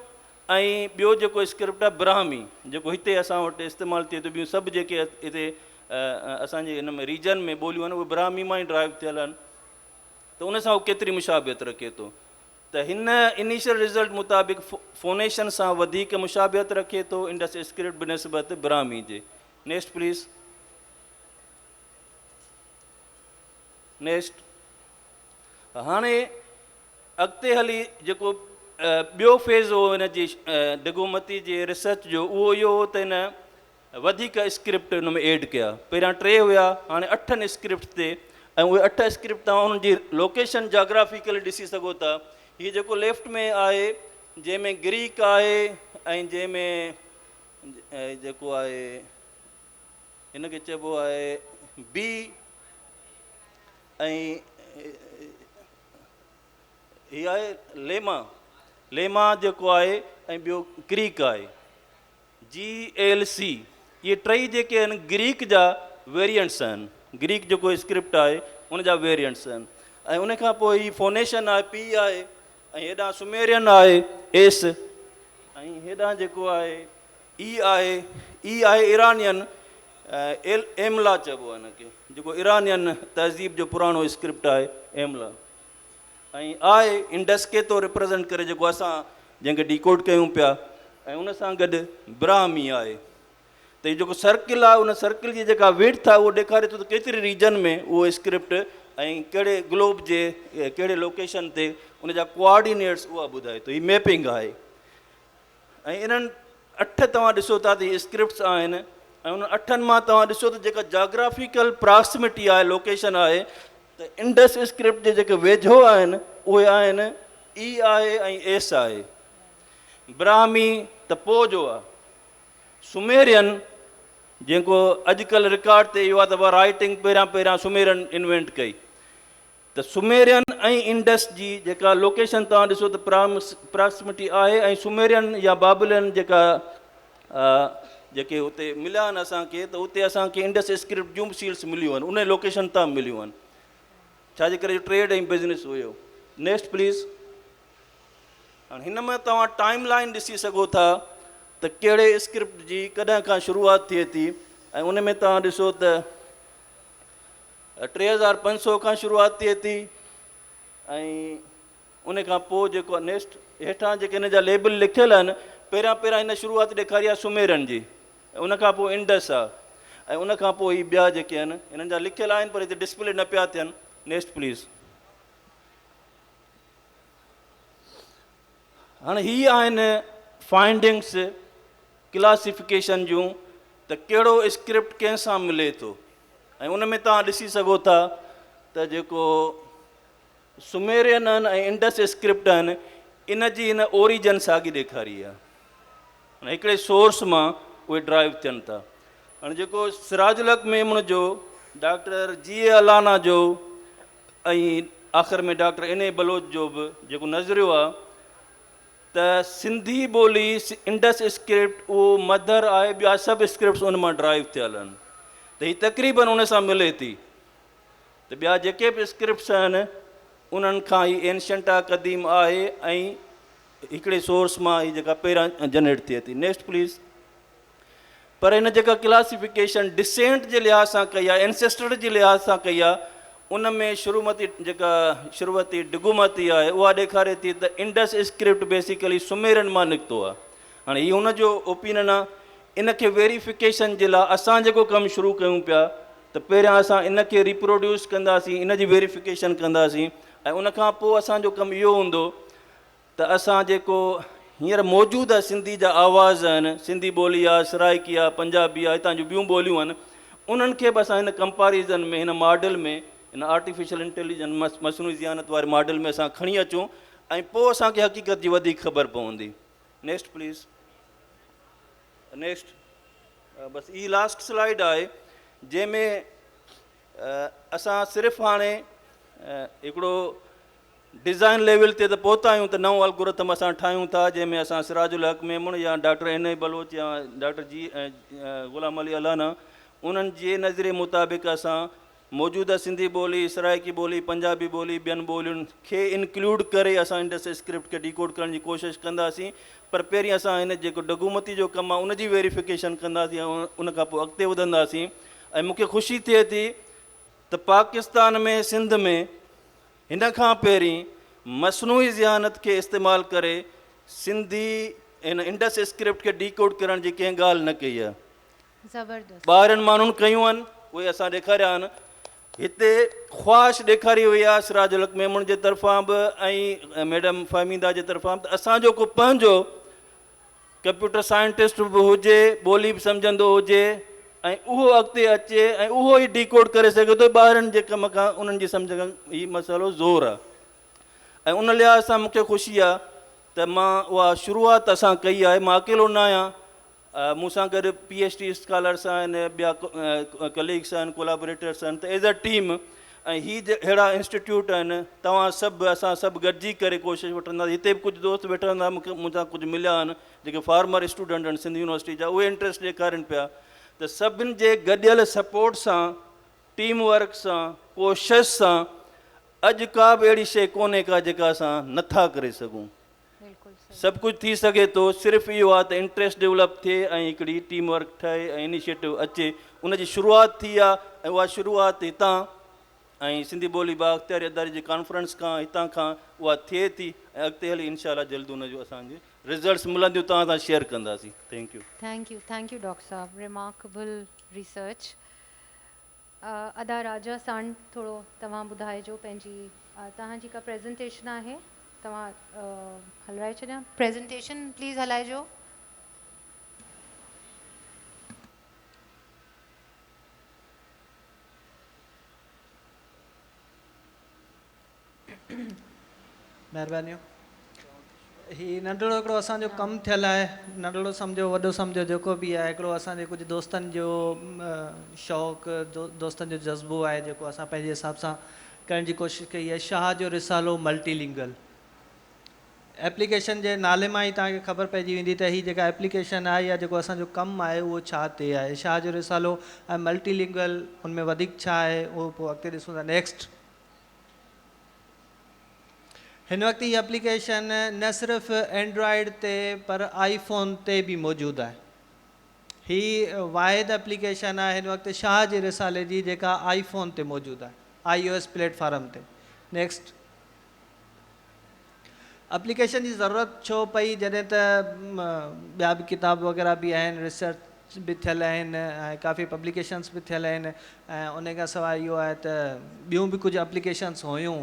۽ ٻيو جيڪو اسڪرپٽ آهي براهمي جيڪو هتي اسان وٽ استعمال ٿئي ٿو، ٻيون سڀ جيڪي هتي اسان جي هن ۾ ريجن ۾ ٻوليون آهن اهي براهمي مان ئي ڊرائيو ٿيل آهن ته ان سان هو ڪيتري مشابهت رکي ٿو. ته هن انيشل رزلٽ مطابق فونيشن سان وڌيڪ مشابهت رکي ٿو انڊس اسڪرپٽ بنسبت براهمي جي. Next please. Next. هاڻي اڳتي هلي جيڪو ٻيو فيز هو هن جي ڊگومتي جي ريسرچ جو اهو اهو هو ته هن وڌيڪ اسڪرپٽ ان ۾ ايڊ ڪيا. پهريان ٽي هيا، هاڻي اٺن اسڪرپٽ تي ۽ اهي اٺ اسڪرپٽ توهان انهن جي لوڪيشن جاگرافيڪلي ڏسي سگهو ٿا. هي جيڪو ليفٽ ۾ آهي جنهن ۾ گريڪ آهي ۽ جنهن ۾ جيڪو آهي هن کي چئبو آهي بي ۽ هي آهي ليما، ليما جيڪو آهي ۽ ٻيو گريڪ آهي. جي ايل سي، اهي ٽئي جيڪي آهن گريڪ جا ويريئنٽس آهن، گريڪ جيڪو اسڪرپٽ آهي ان جا ويريئنٽس آهن ۽ ان کان پوء هي فونيشن آهي پي آهي ۽ هيڏانهن سميرين آهي ايس ۽ هيڏانهن جيڪو آهي اي آهي، اي آهي ايرانين ايل ايملا چئبو آهي هن کي جيڪو ايرانين تهذيب جو پراڻو اسڪرپٽ آهي ايملا ۽ آء انڊس کي ٿو ريپريزنٽ ڪري جيڪو اسان جنهن کي ڊيڪوڊ ڪيون پيا ۽ ان سان گڏ براهمي آهي ته هي جيڪو سرڪل آهي ان سرڪل جي جيڪا ويڊٿ آهي اهو ڏيکاري ٿو ته ڪيتري ريجن ۾ اهو اسڪرپٽ ۽ ڪهڙي گلوب جي ڪهڙي لوڪيشن تي ان جا ڪوآرڊينيٽس اها ٻڌائي ٿو. هي ميپنگ آهي ۽ انهن اٺ توهان ڏسو ٿا ته هي اسڪرپٽس آهن ۽ انهن اٺن مان توهان ڏسو ته جيڪا جاگرافيڪل پراڪسمٽي آهي لوڪيشن آهي ته انڊس اسڪرپٽ جي جيڪي ويجهو آهن اهي آهن اي آهي ۽ ايس آهي. براهمي ته پوء جو آهي. سميرين جيڪو اڄڪلهه رڪارڊ تي اهو آهي ته رائٽنگ پهريان پهريان سميرين انوينٽ ڪئي ته سميرين ۽ انڊس جي جيڪا لوڪيشن توهان ڏسو ته پراڪسمٽي آهي ۽ سميرين يا بابلين جيڪا جيڪي اتي مليا آهن اسان کي ته اتي اسان کي انڊس اسڪرپٽ جون به سيلس مليون آهن ان لوڪيشن تان مليون آهن ڇا جي ڪري جو trade ۽ business have. Next please. هاڻي هن ۾ توهان ٽائيم لائين ڏسي سگهو ٿا ته ڪهڙي اسڪرپٽ جي ڪڏهن کان شروعات ٿئي ٿي ۽ ان ۾ توهان ڏسو ته 3500 کان شروعات ٿئي ٿي ۽ ان کان پوء جيڪو نيڪسٽ هيٺان جيڪي هن جا ليبل لکيل آهن پهريان پهريان هن شروعات ڏيکاري آهي سميرن جي ۽ ان کان پوء انڊس آهي ۽ ان کان پوء هي ٻيا جيڪي آهن هنن جا لکيل آهن پر هتي ڊسپلي نه پيا ٿين. Next please. هاڻي هي آهن فائنڊنگس ڪلاسيفڪيشن جون ته ڪهڙو اسڪرپٽ ڪنهن سان ملي ٿو ۽ ان ۾ توهان ڏسي سگهو ٿا ته جيڪو سميرين آهن ۽ انڊس اسڪرپٽ آهن ان جي هن اوريجن ساڳي ڏيکاري آهي هڪڙي سورس مان اهي ڊرائيو ٿين ٿا. هاڻي جيڪو سراج الحق ميمڻ جو، ڊاڪٽر جي اي الانا جو ۽ آخر ۾ ڊاڪٽر اين اي بلوچ جو به جيڪو نظريو آهي ته سنڌي ٻولي انڊس اسڪرپٽ اهو مڌر آهي ٻيا سڀ اسڪرپٽس ان مان ڊرائيو ٿيل آهن ته هي تقريبن ان سان ملي ٿي ته ٻيا جيڪي به اسڪرپٽس آهن انهن کان هي اينشنٽ آهي قديم آهي ۽ هڪڙي سورس مان هي جيڪا پهريان جنريٽ ٿئي ٿي. Next please. پر هن جيڪا ڪلاسيفڪيشن ڊسينٽ جي لحاظ سان ڪئي آهي اينسيسٽر جي لحاظ سان ڪئي آهي ان ۾ شروعاتي جيڪا شروعاتي ڊگومتي آهي اها ڏيکاري ٿي ته انڊس اسڪرپٽ بيسيڪلي سميرن مان نڪتو آهي. هاڻي هي هن جو اوپينن آهي. ان کي ويريفڪيشن جي لاء اسان جيڪو ڪم شروع ڪيون پيا ته پهريان اسان ان کي ريپروڊيوس ڪنداسين، ان جي ويريفڪيشن ڪنداسين ۽ ان کان پوء اسان جو ڪم اهو هوندو ته اسان جيڪو هينئر موجوده سنڌي جا آواز آهن، سنڌي ٻولي آهي، سرائڪي آهي، پنجابي آهي، هتان جون ٻيون ٻوليون آهن، انهن کي به اسان هن ڪمپاريزن ۾ هن ماڊل ۾ هن آرٽيفيشل انٽيليجنس مصنوعي ذهانت واري ماڊل ۾ اسان کڻي اچون ۽ پوء اسان کي حقيقت جي وڌيڪ خبر پوندي. Next please. Next bus he last slide آهي جنهن ۾ اسان صرف هاڻي هڪڙو ڊزائن ليول تي ته پهتا آهيون ته نئون الگورٿم اسان ٺاهيون ٿا جنهن ۾ اسان سراج الحق ميمڻ يا ڊاڪٽر اين اي بلوچ يا ڊاڪٽر جي غلام علي الانا انهن جي نظريي مطابق اسان موجوده سنڌي ٻولي، سرائيڪي ٻولي، پنجابي ٻولي، ٻين ٻولين کي انڪلوڊ ڪري اسان انڊس اسڪرپٽ کي ڊيڪوڊ ڪرڻ جي ڪوشش ڪنداسين پر پهرين اسان هن جيڪو ڊگومتي جو ڪم آهي ان جي ويريفڪيشن ڪنداسين ۽ ان کان پوء اڳتي وڌنداسين ۽ مون کي خوشي ٿئي ٿي ته پاڪستان ۾ سنڌ ۾ هن کان پهرين مصنوعي ذهانت کي استعمال ڪري سنڌي هن انڊس اسڪرپٽ کي ڊيڪوڊ ڪرڻ جي ڪنهن ڳالهه نه ڪئي آهي. زبردست. ٻاهرين ماڻهن ڪيون آهن اهي اسان ڏيکاريا آهن. هتي خواهش ڏيکاري وئي آهي سراج الحق ميمڻ جي طرفان به ۽ ميڊم فهميده جي طرفان به ته اسان جو ڪو پنهنجو ڪمپيوٽر سائنٽسٽ به هجي، ٻولي به سمجهندو هجي ۽ اهو اڳتي اچي ۽ اهو ئي ڊيڪوڊ ڪري سگهي ٿو، ٻاهرين جي ڪم کان انهن جي سمجهه کان هي مسئلو زور آهي ۽ ان لحاظ سان مون کي خوشي آهي ته مان اها شروعات اسان ڪئي آهي، مان اڪيلو نه آهيان، مون سان گڏ پي ايڇ ڊي اسڪالرس آهن، ٻيا ڪليگس آهن، ڪولابريٽرس آهن ته ايز اي ٽيم ۽ هي اهڙا انسٽيٽيوٽ آهن توهان سڀ اسان سڀ گڏجي ڪري ڪوشش وٺنداسين هتي به ڪجهه دوست ويٺا هوندا مون کي مون سان ڪجهه مليا آهن جيڪي فارمر اسٽوڊنٽ آهن سنڌ يونيورسٽي جا اهي انٽريسٽ ڏيکارين پيا ته سڀن جي گڏيل سپورٽ سان ٽيم ورڪ سان ڪوشش سان اڄ ڪا به اهڙي شيء ڪونهي ڪا جيڪا اسان نٿا ڪري سگهون سڀ ڪجهه ٿي سگهي ٿو صرف اهو آهي ته انٽريسٽ ڊولپ ٿئي ۽ هڪڙي ٽيم ورڪ ٺهي ۽ انيشيٽو اچي ان جي شروعات ٿي آهي ۽ اها شروعات هتان ۽ سنڌي ٻولي بااختياري اداري جي ڪانفرنس کان هتان کان اها ٿئي ٿي ۽ اڳتي هلي انشاء الله جلد ان جو اسان جي رزلٽس ملنديون توهان سان شيئر ڪنداسين thank you. Thank you thank you doctor صاحب ريمارڪبل ريسرچ. ادا راجا ساڻ ٿورو توهان ٻڌائجو پنهنجي توهان جي ڪا پريزنٽيشن آهي توهان هلرائي ڇڏيان پريزنٽيشن پليز هلائجو. مهربانيون. هي ننڍڙو هڪڙو اسان جو ڪم ٿيل آهي ننڍڙو سمجهو وڏو سمجهو جيڪو به آهي هڪڙو اسان جي ڪجهه دوستن جو شوق دوستن جو جذبو آهي جيڪو اسان پنهنجي حساب سان ڪرڻ جي ڪوشش ڪئي آهي شاهه جو رسالو ملٽي لنگل ايپليڪيشن جي نالي مان ئي توهان کي خبر پئجي ويندي ته هي جيڪا ايپليڪيشن آهي يا جيڪو اسان جو ڪم آهي اهو ڇا تي آهي شاهه جو رسالو ۽ ملٽي لنگل ان ۾ وڌيڪ ڇا آهي اهو پوء اڳتي ڏسون ٿا نيڪسٽ هن وقت هي اپليڪيشن نه صرف اينڊرائيڊ تي پر آئي فون تي به موجود آهي. هي واحد اپليڪيشن آهي هن وقت شاهه جي رسالي جي جيڪا آئي فون تي موجود آهي آئي او ايس پليٽ فارم تي. نيڪسٽ. اپليڪيشن جي ضرورت ڇو پئي جڏهن ته ٻيا به ڪتاب وغيره به آهن ريسرچ به ٿيل آهن ۽ ڪافي پبليڪيشنس به ٿيل آهن ۽ ان کان سواء اهو آهي ته ٻيون به ڪجهه اپليڪيشنس هيون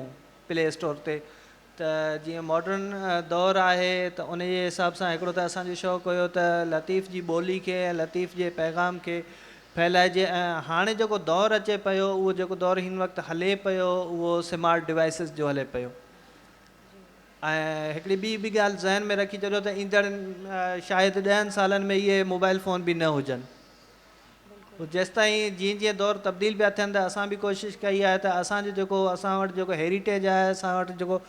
پلي اسٽور تي ته جيئن ماڊرن دور آهي ته ان جي حساب سان هڪڙو ته اسان جو شوق هيو ته لطيف جي ٻولي کي ۽ لطيف جي پيغام کي ڦهلائجي ۽ هاڻي جيڪو دور اچي پيو اهو جيڪو دور هن وقت هلي پيو اهو سمارٽ ڊوائسز جو هلي پيو ۽ هڪڙي ٻي به ڳالهه ذهن ۾ رکي ڇڏيو ته ايندڙ شايد ڏهن سالن ۾ اهي موبائل فون به نه هجن. جيستائين جيئن جيئن دور تبديل پيا ٿين ته اسان به ڪوشش ڪئي آهي ته اسان جو جيڪو اسان وٽ جيڪو هيريٽيج آهي اسان وٽ جيڪو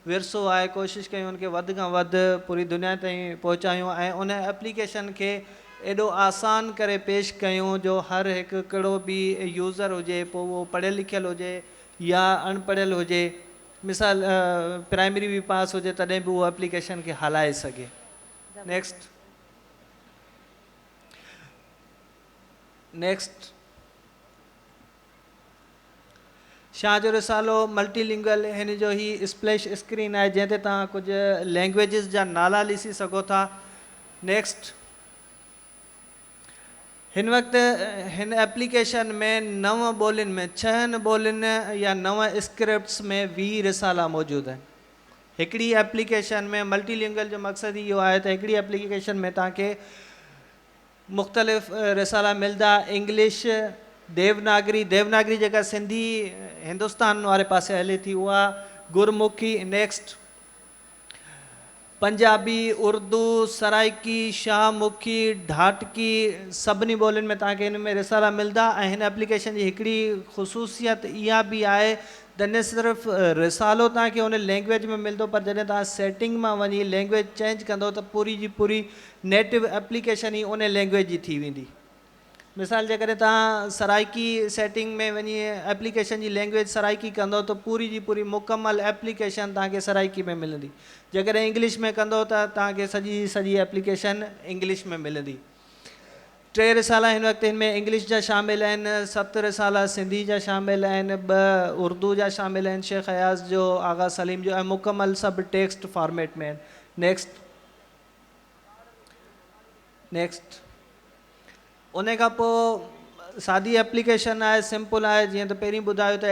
ورثو آهي ڪوشش ڪيون ان کي وڌ کان وڌ پوري دنيا تائين پهچايون ۽ ان ايپليڪيشن کي ايڏو آسان ڪري پيش ڪيون جو هر هڪ ڪهڙو به يوزر هجي پوء اهو پڙهيل لکيل هجي يا اڻ پڙهيل هجي مثال پرائمري به پاس هجي تڏهن به اهو اپليڪيشن کي هلائي سگهي. نيڪسٽ. نيڪسٽ. شاهه جو رسالو ملٽي لنگوئل هن جو هي اسپليش اسڪرين آهي جنهن تي توهان ڪجهه لينگويجز جا نالا ڏسي سگهو ٿا. نيڪسٽ. هن وقت هن ايپليڪيشن ۾ نو ٻولين ۾ ڇهن ٻولين يا نو اسڪرپٽس ۾ 20 رسالا موجود آهن. هڪڙي ايپليڪيشن ۾ ملٽي لنگوئل جو مقصد اهو آهي ته هڪڙي ايپليڪيشن ۾ توهان کي مختلف رسالا ملدا، انگلش، ديوناگري، ديوناگري جيڪا سنڌي هندستان واري پاسي هلي ٿي اها، گرمکي، نيڪسٽ. پنجابي، اردو، سرائيڪي، شاهه مکي، ڍاٽڪي سڀني ٻولين ۾ توهان کي هن ۾ رسالا ملدا ۽ هن ايپليڪيشن جي هڪڙي خصوصيت اها به آهي ته نه صرف رسالو توهان کي ان لينگويج ۾ ملندو پر جڏهن توهان سيٽنگ مان وڃي لينگويج چينج ڪندو ته پوري جي پوري نيٽو ايپليڪيشن ئي ان لينگويج جي ٿي ويندي. مثال جيڪڏهن توهان سرائيڪي سيٽنگ ۾ وڃي ايپليڪيشن جي لينگويج سرائيڪي ڪندو ته پوري جي پوري مڪمل ايپليڪيشن توهان کي سرائيڪي ۾ ملندي. جيڪڏهن انگلش ۾ ڪندو ته توهان کي سڄي جي سڄي ايپليڪيشن انگلش ۾ ملندي. ٽي رسالا هن وقت هن ۾ انگلش جا شامل آهن، ست رسالا سنڌي جا شامل آهن، ٻه اردو جا شامل آهن، شيخ اياز جو، آغا سليم جو ۽ مڪمل سڀ ٽيڪسٽ فارميٽ ۾ آهن. نيڪسٽ. نيڪسٽ. ان کان پوء سادي ايپليڪيشن آهي سمپل آهي جيئن ته پهرين ٻڌايو ته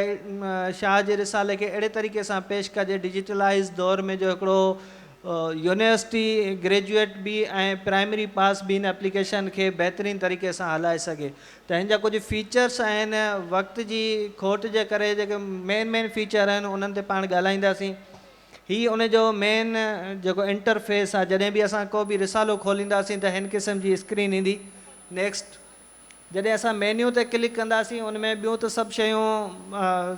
شاهه جي رسالي کي اهڙي طريقي سان پيش ڪجي ڊجيٽلائيز دور ۾ جو هڪڙو يونيورسٽي گريجوئيٽ به ۽ پرائمري پاس به هن ايپليڪيشن کي بهترين طريقي سان هلائي سگهي ته هن جا ڪجهه فيچرس آهن وقت جي کوٽ جي ڪري جيڪي مين مين فيچر آهن انهن تي پاڻ ڳالهائينداسين هي ان جو مين جيڪو انٽر فيس آهي جڏهن به اسان ڪو به رسالو کولينداسين ته هن قسم جي اسڪرين ايندي. نيڪسٽ جڏهن اسان مينيو تي ڪلڪ ڪنداسين ان ۾ ٻيون ته سڀ شيون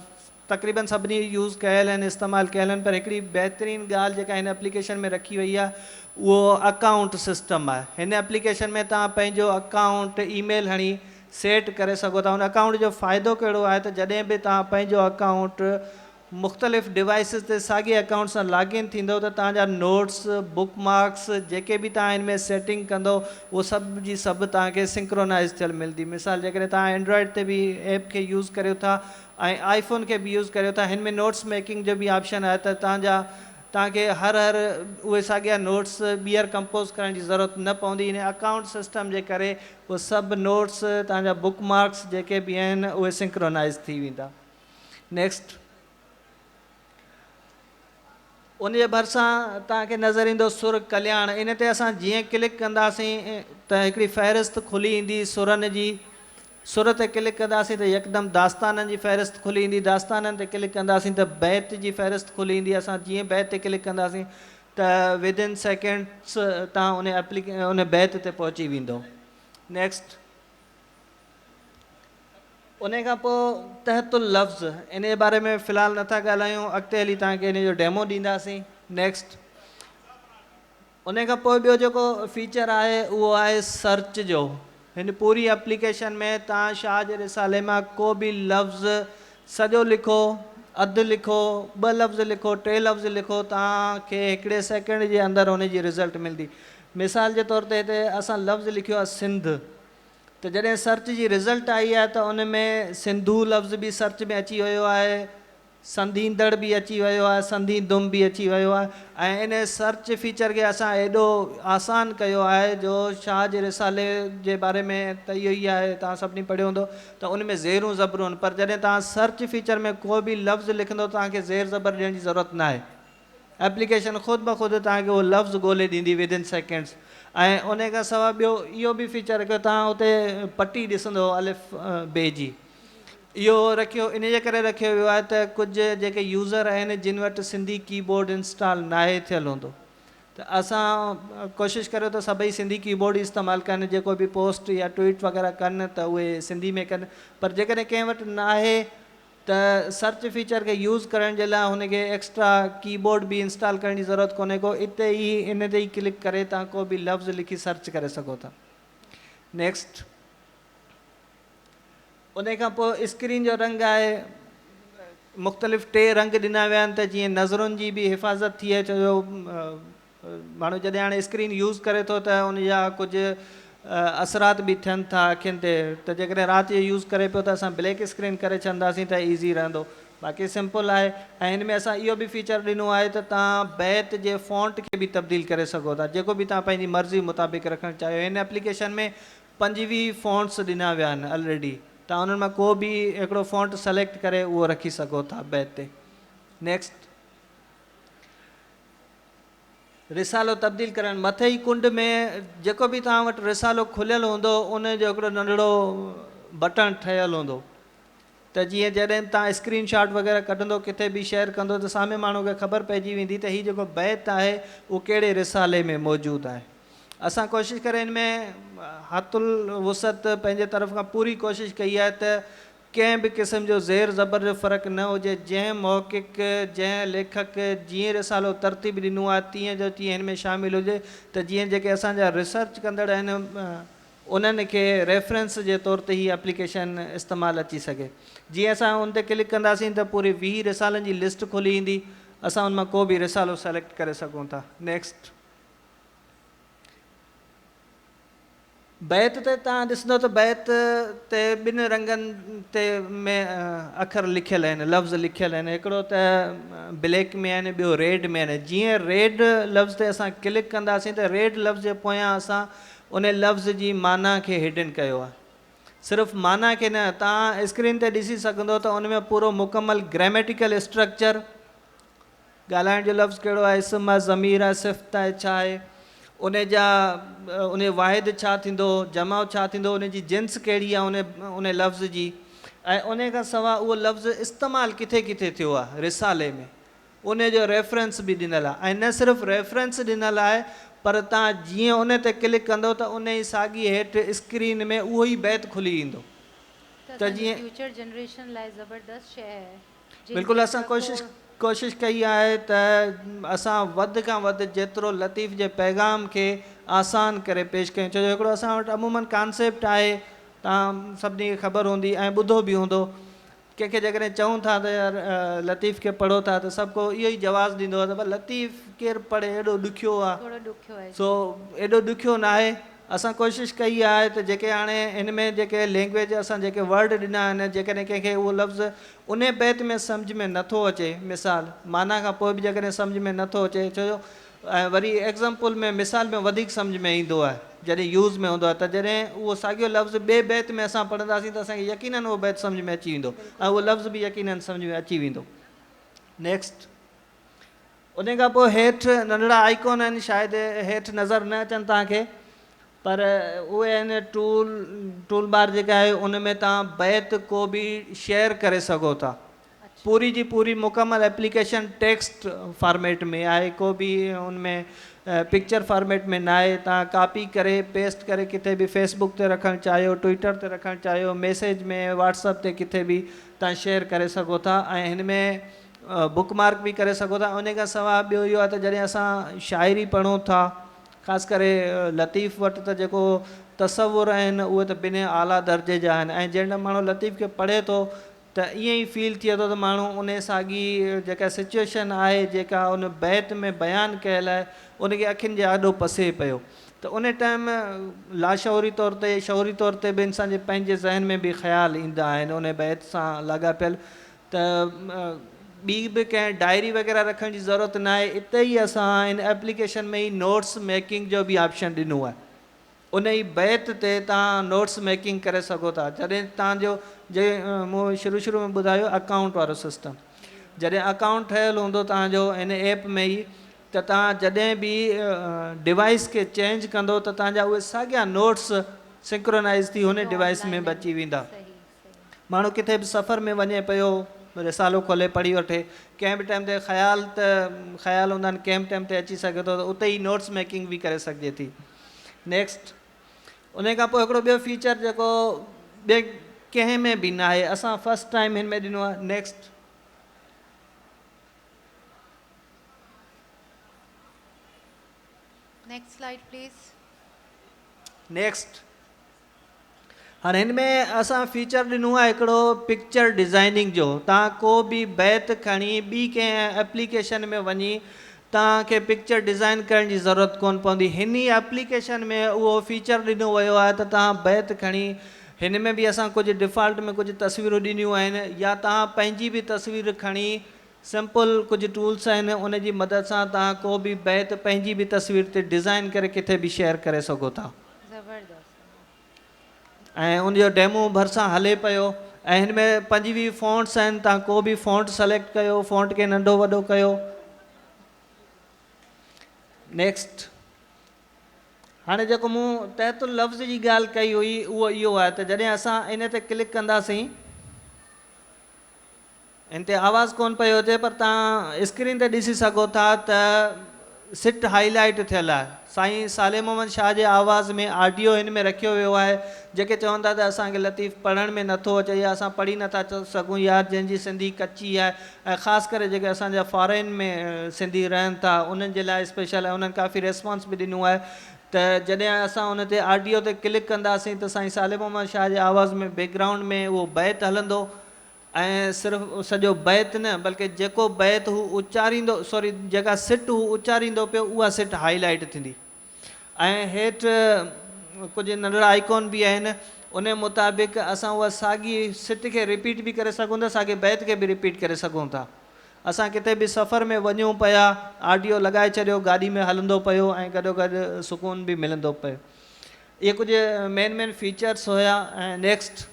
تقريبن سڀني يوز ڪيل آهن استعمال ڪيل آهن پر هڪڙي بهترين ڳالهه جيڪا هن اپليڪيشن ۾ رکي وئي آهي اهو اڪائونٽ سسٽم آهي هن اپليڪيشن ۾ توهان پنهنجو اڪائونٽ اي ميل هڻي سيٽ ڪري سگهو ٿا ان اڪائونٽ جو فائدو ڪهڙو آهي ته جڏهن به توهان پنهنجو اڪائونٽ مختلف ڊوائيسز تي ساڳئي اڪائونٽ سان لاگ ان ٿيندؤ ته توهان جا نوٽس، بڪ مارڪس، جيڪي به توهان ان ۾ سيٽنگ ڪندؤ اهو سڀ جي سڀ توهان کي سنڪرونائيز ٿيل ملندي. مثال جيڪڏهن توهان اينڊرائيڊ تي به ايپ کي يوز ڪريو ٿا ۽ آئي فون کي به يوز ڪريو ٿا هن ۾ نوٽس ميڪنگ جو به آپشن آهي ته توهان جا توهان کي هر هر اهي ساڳيا نوٽس ٻيهر ڪمپوز ڪرڻ جي ضرورت نه پوندي ان اڪائونٽ سسٽم جي ڪري اهي سڀ نوٽس توهان جا بڪ مارڪس جيڪي به آهن اهي سنڪرونائيز ٿي ويندا. نيڪسٽ ان جي ڀرسان توهان کي نظر ايندو سر ڪلياڻ ان تي اسان جيئن ڪلڪ ڪنداسين ته هڪڙي فهرست کلي ايندي سرن جي سر تي ڪلڪ ڪنداسين ته يڪدم داستانن جي فهرست کلي ايندي داستانن تي ڪلڪ ڪنداسين ته بيت جي فهرست کلي ايندي اسان جيئن بيت تي ڪلڪ ڪنداسين ته ود ان سيڪنڊس توهان ان ايپليڪ ان بيت تي پهچي ويندو نيڪسٽ انهيء کان پوء تحت اللفظ انهيء جي باري ۾ في الحال نٿا ڳالهايون اڳتي هلي توهان کي انهيء جو ڊيمو ڏينداسين. نيڪسٽ. انهيء کان پوء ٻيو جيڪو فيچر آهي اهو آهي سرچ جو. هن پوري اپليڪيشن ۾ توهان شاهه جي رسالي مان ڪو به لفظ سڄو لکو، اڌ لکو، ٻه لفظ لکو، ٽي لفظ لکو توهان کي هڪڙي سيڪنڊ جي اندر ان جي رزلٽ ملندي. مثال جي طور تي هتي اسان لفظ لکيو آهي سنڌ. ته جڏهن سرچ جي رزلٽ آئي آهي ته ان ۾ سنڌو لفظ به سرچ ۾ اچي ويو آهي، سنڌيندڙ به اچي ويو آهي، سنڌيندم به اچي ويو آهي ۽ ان سرچ فيچر کي اسان ايڏو آسان ڪيو آهي جو شاهه جي رسالي جي باري ۾ ته اهو ئي آهي توهان سڀني پڙهيو هوندو ته ان ۾ زيرون زبرون آهن پر جڏهن توهان سرچ فيچر ۾ ڪو به لفظ لکندو توهان کي زير زبر ڏيڻ جي ضرورت ناهي. ايپليڪيشن خود بخود توهان کي اهو لفظ ڳولي ڏيندي ود ان سيڪنڊس ۽ انهي کان سواء ٻيو اهو به فيچر رکيو توهان اتي پٽي ڏسندو الف بي جي اهو رکيو انهي جي ڪري رکيو ويو آهي ته ڪجهه جيڪي يوزر آهن جن وٽ سنڌي ڪي بورڊ انسٽال ناهي ٿيل هوندو ته اسان ڪوشش ڪريو ته سڀئي سنڌي ڪي بورڊ ئي استعمال ڪن جيڪو به پوسٽ يا ٽوئيٽ وغيره ڪن ته اهي سنڌي ۾ ڪن پر جيڪڏهن ڪنهن وٽ ناهي ته سرچ فيچر کي يوز ڪرڻ جي لاء هن کي ايڪسٽرا ڪي بورڊ به انسٽال ڪرڻ جي ضرورت ڪونهي ڪو اتي ئي ان تي ئي ڪلڪ ڪري توهان ڪو به لفظ لکي سرچ ڪري سگهو ٿا. نيڪسٽ. انهي کان پوء اسڪرين جو رنگ آهي مختلف ٽي رنگ ڏنا ويا آهن ته جيئن نظرن جي به حفاظت ٿئي ڇو جو ماڻهو جڏهن هاڻي اسڪرين يوز ڪري ٿو ته ان جا ڪجهه اثرات به ٿين ٿا اکين تي ته جيڪڏهن رات جو يوز ڪري پيو ته اسان بليڪ اسڪرين ڪري ڇڏنداسين ته ايزي رهندو باقي سمپل آهي ۽ هن ۾ اسان اهو به فيچر ڏنو آهي ته توهان بيت جي فونٽ کي به تبديل ڪري سگهو ٿا جيڪو به توهان پنهنجي مرضي مطابق رکڻ چاهيو هن ايپليڪيشن ۾ 25 فونٽس ڏنا ويا آهن الريڊي توهان انهن مان ڪو به هڪڙو فونٽ سليڪٽ ڪري اهو رکي سگهو ٿا بيت تي. نيڪسٽ. رسالو تبديل ڪرڻ، مٿي ئي ڪنڊ ۾ جيڪو به توهان وٽ رسالو کليل هوندو ان جو هڪڙو ننڍڙو بٽڻ ٺهيل هوندو ته جيئن جڏهن به توهان اسڪرين شاٽ وغيره ڪڍندو ڪٿي به شيئر ڪندو ته سامهين ماڻهو کي خبر پئجي ويندي ته هي جيڪو بيت آهي اهو ڪهڙي رسالي ۾ موجود آهي. اسان ڪوشش ڪري ان ۾ حت الوسعت پنهنجي طرف کان پوري ڪوشش ڪئي آهي ته ڪنهن به قسم جو زير زبر جو فرق نه هجي، جنهن محقق، جنهن ليکڪ جيئن رسالو ترتيب ڏنو آهي تيئن جو تيئن هن ۾ شامل هجي ته جيئن جيڪي اسان جا ريسرچ ڪندڙ آهن انهن کي ريفرنس جي طور تي هي اپليڪيشن استعمال اچي سگهي. جيئن اسان ان تي ڪلڪ ڪنداسين ته پوري 20 رسالن جي لسٽ کلي ايندي اسان ان مان ڪو به رسالو سليڪٽ ڪري سگهون ٿا. نيڪسٽ. بيت تي توهان ڏسندو ته بيت تي ٻن رنگن تي ۾ اکر لکيل آهن، لفظ لکيل آهن، هڪڙو ته بليڪ ۾ آهن ٻيو ريڊ ۾ آهن. جيئن ريڊ لفظ تي اسان ڪلڪ ڪنداسين ته ريڊ لفظ جي پويان اسان ان لفظ جي معنيٰ کي هڊن ڪيو آهي. صرف معنيٰ کي نه، توهان اسڪرين تي ڏسي سگهندو ته ان ۾ پورو مڪمل گريميٽيڪل اسٽرڪچر، ڳالهائڻ جو لفظ ڪهڙو آهي، اسم آهي، ضمير آهي، صفت آهي، ڇا آهي، ان جا ان جو واحد ڇا ٿيندو، جمع ڇا ٿيندو، ان جي جنس ڪهڙي آهي ان ان لفظ جي ۽ ان کان سواء اهو لفظ استعمال ڪٿي ڪٿي ٿيو آهي رسالي ۾ ان جو ريفرنس به ڏنل آهي ۽ نه صرف ريفرنس ڏنل آهي پر توهان جيئن ان تي ڪلڪ ڪندو ته ان ئي ساڳي هيٺ اسڪرين ۾ اهو ئي بيت کلي ايندو ته ته اسان جي جيئن فيوچر جنريشن لاء زبردست شيء آهي. جن بلڪل کي اسان ته ڪوشش ڪو. ڪوشش ڪئي آهي ته اسان وڌ کان وڌ جيترو لطيف جي پيغام کي آسان ڪري پيش ڪيون ڇو جو هڪڙو اسان وٽ عموماً ڪانسيپٽ آهي توهان سڀني کي خبر هوندي ۽ ٻڌو به هوندو ڪنهن کي جيڪڏهن چئون ٿا ته يار لطيف کي پڙهو ٿا ته سڀ ڪو اهو ئي جواز ڏيندو آهي ته ڀلا لطيف ڪير پڙهي ايڏو ڏکيو آهي ٿورو ڏکيو آهي سو جي. ايڏو ڏکيو ناهي اسان ڪوشش ڪئي آهي ته جيڪي هاڻي هن ۾ جيڪي لينگويج اسان جيڪي ورڊ ڏنا آهن جيڪڏهن ڪنهن کي اهو لفظ انهي بيت ۾ سمجهه ۾ نٿو اچي مثال معنيٰ کان پوء به جيڪڏهن سمجهه ۾ نٿو اچي ڇو جو ۽ وري ايگزامپل ۾ مثال ۾ وڌيڪ سمجهه ۾ ايندو آهي جڏهن يوز ۾ هوندو آهي ته جڏهن اهو ساڳيو لفظ ٻئي بيت ۾ اسان پڙهنداسين ته اسان کي يقينن اهو بيت سمجهه ۾ اچي ويندو ۽ اهو لفظ به يقينن سمجهه ۾ اچي ويندو. نيڪسٽ. انهي کان پوء هيٺ ننڍڙا آئيڪون آهن شايد هيٺ نظر نه اچن توهان کي پر اهي آهن ٽول ٽول بار جيڪا آهي ان ۾ توهان بيت ڪو به شيئر ڪري سگهو ٿا پوري جي پوري مڪمل ايپليڪيشن ٽيڪسٽ فارميٽ ۾ آهي ڪو به ان ۾ پڪچر فارميٽ ۾ نه آهي توهان ڪاپي ڪري پيسٽ ڪري ڪٿي به فيس بڪ تي رکڻ چاهيو ٽوئٽر تي رکڻ چاهيو ميسيج ۾ واٽس اپ تي ڪٿي به توهان شيئر ڪري سگهو ٿا ۽ هن ۾ بڪ مارڪ به ڪري سگهو ٿا انهي کان سواء ٻيو اهو آهي ته جڏهن اسان شاعري پڙهون ٿا خاص ڪري لطيف وٽ ته جيڪو تصور آهن اهي ته بنهه اعليٰ درجي جا آهن ۽ جنهن ماڻهو لطيف کي پڙهي ٿو ته ائين ئي فيل ٿئي ٿو ته ماڻهو انهي ساڳي جيڪا سچوئيشن آهي جيڪا ان بيت ۾ بيان ڪيل آهي ان کي اکين جي آڏو پسي پيو ته انهي ٽائيم لاشعوري طور تي شعوري طور تي به انسان جي پنهنجي ذهن ۾ به خيال ايندا آهن انهي بيت سان لاڳاپيل ته ٻي به ڪنهن ڊائري وغيره رکڻ جي ضرورت ناهي اتي ئي اسان ان ايپليڪيشن ۾ ئي نوٽس ميڪنگ جو به آپشن ڏنو آهي ان ئي بيت تي توهان نوٽس ميڪنگ ڪري سگهو ٿا جڏهن توهان جو جي مون شروع شروع ۾ ٻڌايو اڪائونٽ وارو سسٽم جڏهن اڪائونٽ ٺهيل هوندو توهان جو ان ايپ ۾ ئي ته توهان جڏهن به ڊوائس کي چينج ڪندو ته توهان جا اهي ساڳيا نوٽس سنڪرونائز ٿي ان ڊوائس ۾ به اچي ويندا. ماڻهو ڪٿي به سفر ۾ وڃي پيو، رسالو کولي پڙهي وٺي، ڪنهن به ٽائيم تي خيال ته خيال هوندا آهن ڪنهن به ٽائيم تي اچي سگهي ٿو ته اتي ئي نوٽس ميڪنگ به ڪري سگهجي ٿي. نيڪسٽ. انهي کان پوء هڪڙو ٻيو فيچر جيڪو ٻئي ڪنهن ۾ به ناهي اسان فرسٽ ٽائيم هن ۾ ڏنو آهي. Next. Next slide please. Next. هاڻي هن ۾ اسان فيچر ڏنو آهي هڪڙو پڪچر ڊزائننگ جو توهان ڪو به بيت کڻي ٻي ڪنهن ايپليڪيشن ۾ وڃي توهان کي پڪچر ڊزائن ڪرڻ جي ضرورت ڪون پوندي هن ئي ايپليڪيشن ۾ اهو فيچر ڏنو ويو آهي ته توهان بيت کڻي هن ۾ به اسان ڪجهه ڊفالٽ ۾ ڪجهه تصويرون ڏنيون آهن يا توهان پنهنجي به تصوير کڻي سمپل ڪجهه ٽولس آهن ان جي مدد سان توهان ڪو به بيت پنهنجي به تصوير تي ڊزائن ڪري ڪٿي به شيئر ڪري سگهو ٿا. زبردست. ۽ ان جو ڊيمو ڀرسان هلي پيو ۽ هن ۾ 25 فونٽس آهن توهان ڪو به فونٽ سليڪٽ ڪيو فونٽ کي ننڍو وڏو ڪيو. نيڪسٽ هاڻي جيڪو مون تحت اللفظ جي ڳالهه ڪئي هئي اهو اهو آهي ته جڏهن اسان ان تي ڪلڪ ڪنداسين هن تي آواز ڪونه پيو اچي پر توهان اسڪرين تي ڏسي سگهو ٿا ته سٽ هائي لائيٽ ٿيل آهي. سائين صالح محمد شاهه جي آواز ۾ آڊيو هن ۾ رکيو ويو آهي. جيڪي چون ٿا ته اسان کي لطيف پڙهڻ ۾ نٿو اچي يا اسان پڙهي نٿا سگهون يا جنهن جي سنڌي ڪچي آهي ۽ خاص ڪري جيڪي اسان جا فارين ۾ سنڌي رهن ٿا انهن جي لاء اسپيشل ۽ انهن ڪافي ريسپانس به ڏنو آهي ته جڏهن اسان ان تي آڊيو تي ڪلڪ ڪنداسين ته سائين صالح محمد شاهه جي آواز ۾ بيڪ گرائونڊ ۾ اهو بيت هلندو ۽ صرف سڄو بيت نه بلڪه جيڪو بيت هو اچاريندو سوري جيڪا سٽ هو اچاريندو پيو اها سٽ هائي لائيٽ ٿيندي ۽ هيٺ ڪجهه ننڍڙا آئيڪون به آهن ان مطابق اسان اها ساڳي سٽ کي رپيٽ به ڪري سگهون ٿا ساڳي بيت کي به رپيٽ ڪري سگهون ٿا اسان ڪٿي به سفر ۾ وڃون پيا آڊيو لڳائي ڇڏيو گاڏي ۾ هلندو پيو ۽ گڏو گڏ سڪون به ملندو پيو اهي ڪجهه مين مين فيچرس هيا ۽ نيڪسٽ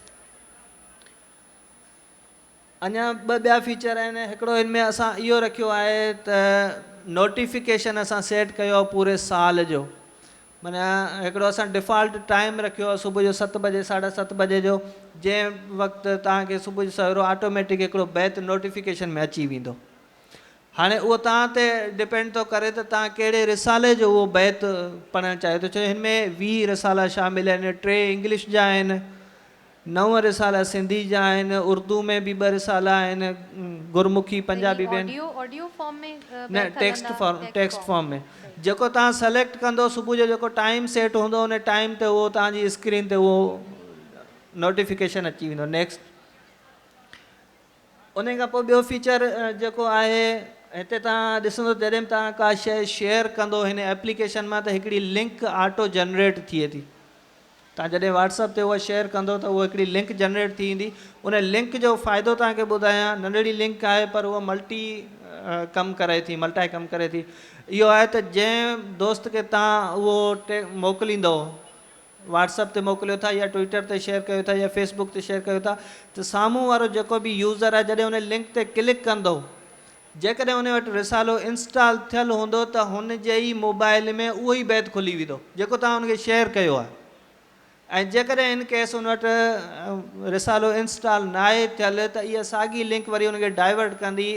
اڃا ٻه ٻيا فيچر آهن هڪڙو هن ۾ اسان اهو رکيو آهي ته نوٽيفڪيشن اسان سيٽ ڪيو آهي پوري سال جو معنيٰ هڪڙو اسان ڊفالٽ ٽائيم رکيو آهي صبح جو ست بجي ساڍا ست بجي جو جنهن وقت توهان کي صبح جو سويرو آٽوميٽڪ هڪڙو بيت نوٽيفڪيشن ۾ اچي ويندو هاڻي اهو توهان تي ڊپينڊ ٿو ڪري ته توهان ڪهڙي رسالي جو اهو بيت پڙهڻ چاهيو ٿو ڇو هن ۾ 20 رسالا شامل آهن 3 انگلش جا آهن 9 رسالا سنڌي جا آهن، اردو ۾ به ٻه رسالا آهن، گرمکي، پنجابي به آهن. آڊيو آڊيو فارم ۾ نه بيت ٽيڪسٽ هلندا form text text form form ۾ جيڪو توهان سليڪٽ ڪندو صبح جو جيڪو ٽائيم سيٽ هوندو ان ٽائيم تي اهو توهان جي اسڪرين تي اهو نوٽيفڪيشن اچي ويندو نيڪسٽ انهي کان پوء ٻيو فيچر جيڪو آهي هتي توهان ڏسندو جڏهن به توهان ڪا شيء شيئر ڪندو هن ايپليڪيشن مان ته هڪڙي لنڪ آٽو جنريٽ ٿئي ٿي توهان جڏهن واٽس اپ تي اها شيئر ڪندو ته اها هڪڙي لنڪ جنريٽ ٿي ايندي ان لنڪ جو فائدو توهان کي ٻڌايان ننڍڙي لنڪ آهي پر اها ملٽي ڪم ڪري ٿي ملٽائي ڪم ڪري ٿي اهو آهي ته جنهن دوست کي توهان اهو موڪليندو واٽس اپ تي موڪليو ٿا يا ٽوئٽر تي شيئر ڪيو ٿا يا فيس بڪ تي شيئر ڪيو ٿا ته سامهون وارو جيڪو به يوزر آهي جڏهن ان لنڪ تي ڪلڪ ڪندو جيڪڏهن ان وٽ رسالو انسٽال ٿيل هوندو ته هن جي ئي موبائل ۾ اهو ئي بيت کلي ويندو جيڪو توهان ان کي شيئر ڪيو آهي ۽ جيڪڏهن ان ڪيس ان وٽ رسالو انسٽال ناهي ٿيل ته اها ساڳي لنڪ وري ان کي ڊائيورٽ ڪندي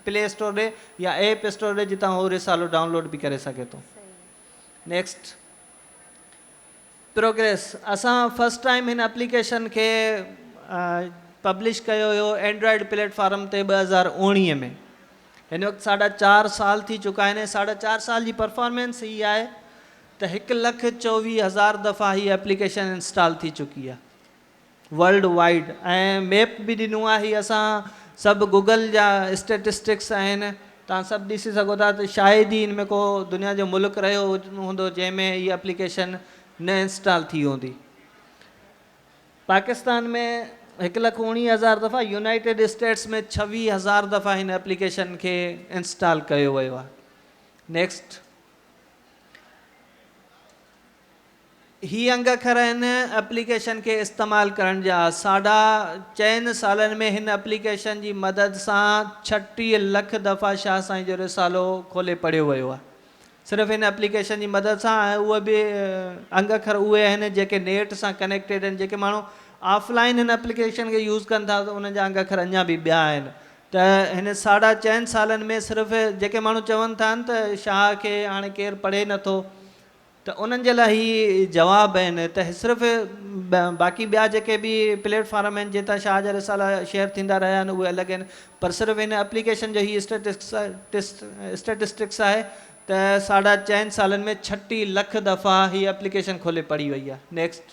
پلي اسٽور ڏي يا ايپ اسٽور ڏي جتان هو رسالو ڊائونلوڊ به ڪري سگهي ٿو. نيڪسٽ. پروگريس اسان فرسٽ ٽائيم هن اپليڪيشن کي پبلش ڪيو هيو اينڊرائيڊ پليٽ فارم تي 2019 ۾ هن وقت ساڍا چار سال ٿي چڪا آهن ۽ ساڍا چار سال جي پرفارمنس هي آهي ته 1,24,000 دفعا هي اپليڪيشن انسٽال ٿي چڪي آهي ورلڊ وائيڊ ۽ ميپ به ڏنو آهي هي اسان سڀ گوگل جا اسٽيٽسٽڪس آهن توهان سڀ ڏسي سگهو ٿا ته شايد ئي ان ۾ ڪو دنيا جو ملڪ رهيو هوندو جنهن ۾ هي اپليڪيشن نه انسٽال ٿي هوندي پاڪستان ۾ 1,19,000 دفعا يونائيٽيڊ اسٽيٽس ۾ 26,000 دفعا هن اپليڪيشن کي انسٽال ڪيو ويو آهي نيڪسٽ هي انگ اکر هن اپليڪيشن کي استعمال ڪرڻ جا. ساڍا چئن سالن ۾ هن اپليڪيشن جي مدد سان 36 لک دفعا شاهه سائين جو رسالو کولي پڙهيو ويو آهي. صرف هن اپليڪيشن جي مدد سان ۽ اهي به انگ اکر اهي آهن جيڪي نيٽ سان ڪنيڪٽيڊ آهن. جيڪي ماڻهو آف لائين هن اپليڪيشن کي يوز ڪن ٿا ته انهن جا انگ اکر اڃا به ٻيا آهن ته هن ساڍا چئن سالن ۾ صرف جيڪي ماڻهو چون ٿا ته شاهه کي هاڻي ڪير پڙهي نٿو ته انهن جي لاء هي جواب آهن ته صرف باقي ٻيا جيڪي به پليٽ فارم آهن جتان شاهه جا رسالا شيئر ٿيندا رهيا آهن اهي الڳ آهن پر صرف هن اپليڪيشن جو هي اسٽيٽسٽڪس آهي ته ساڍا چئن سالن ۾ 36 لک دفعا هي اپليڪيشن کولي پڙهي وئي آهي. نيڪسٽ.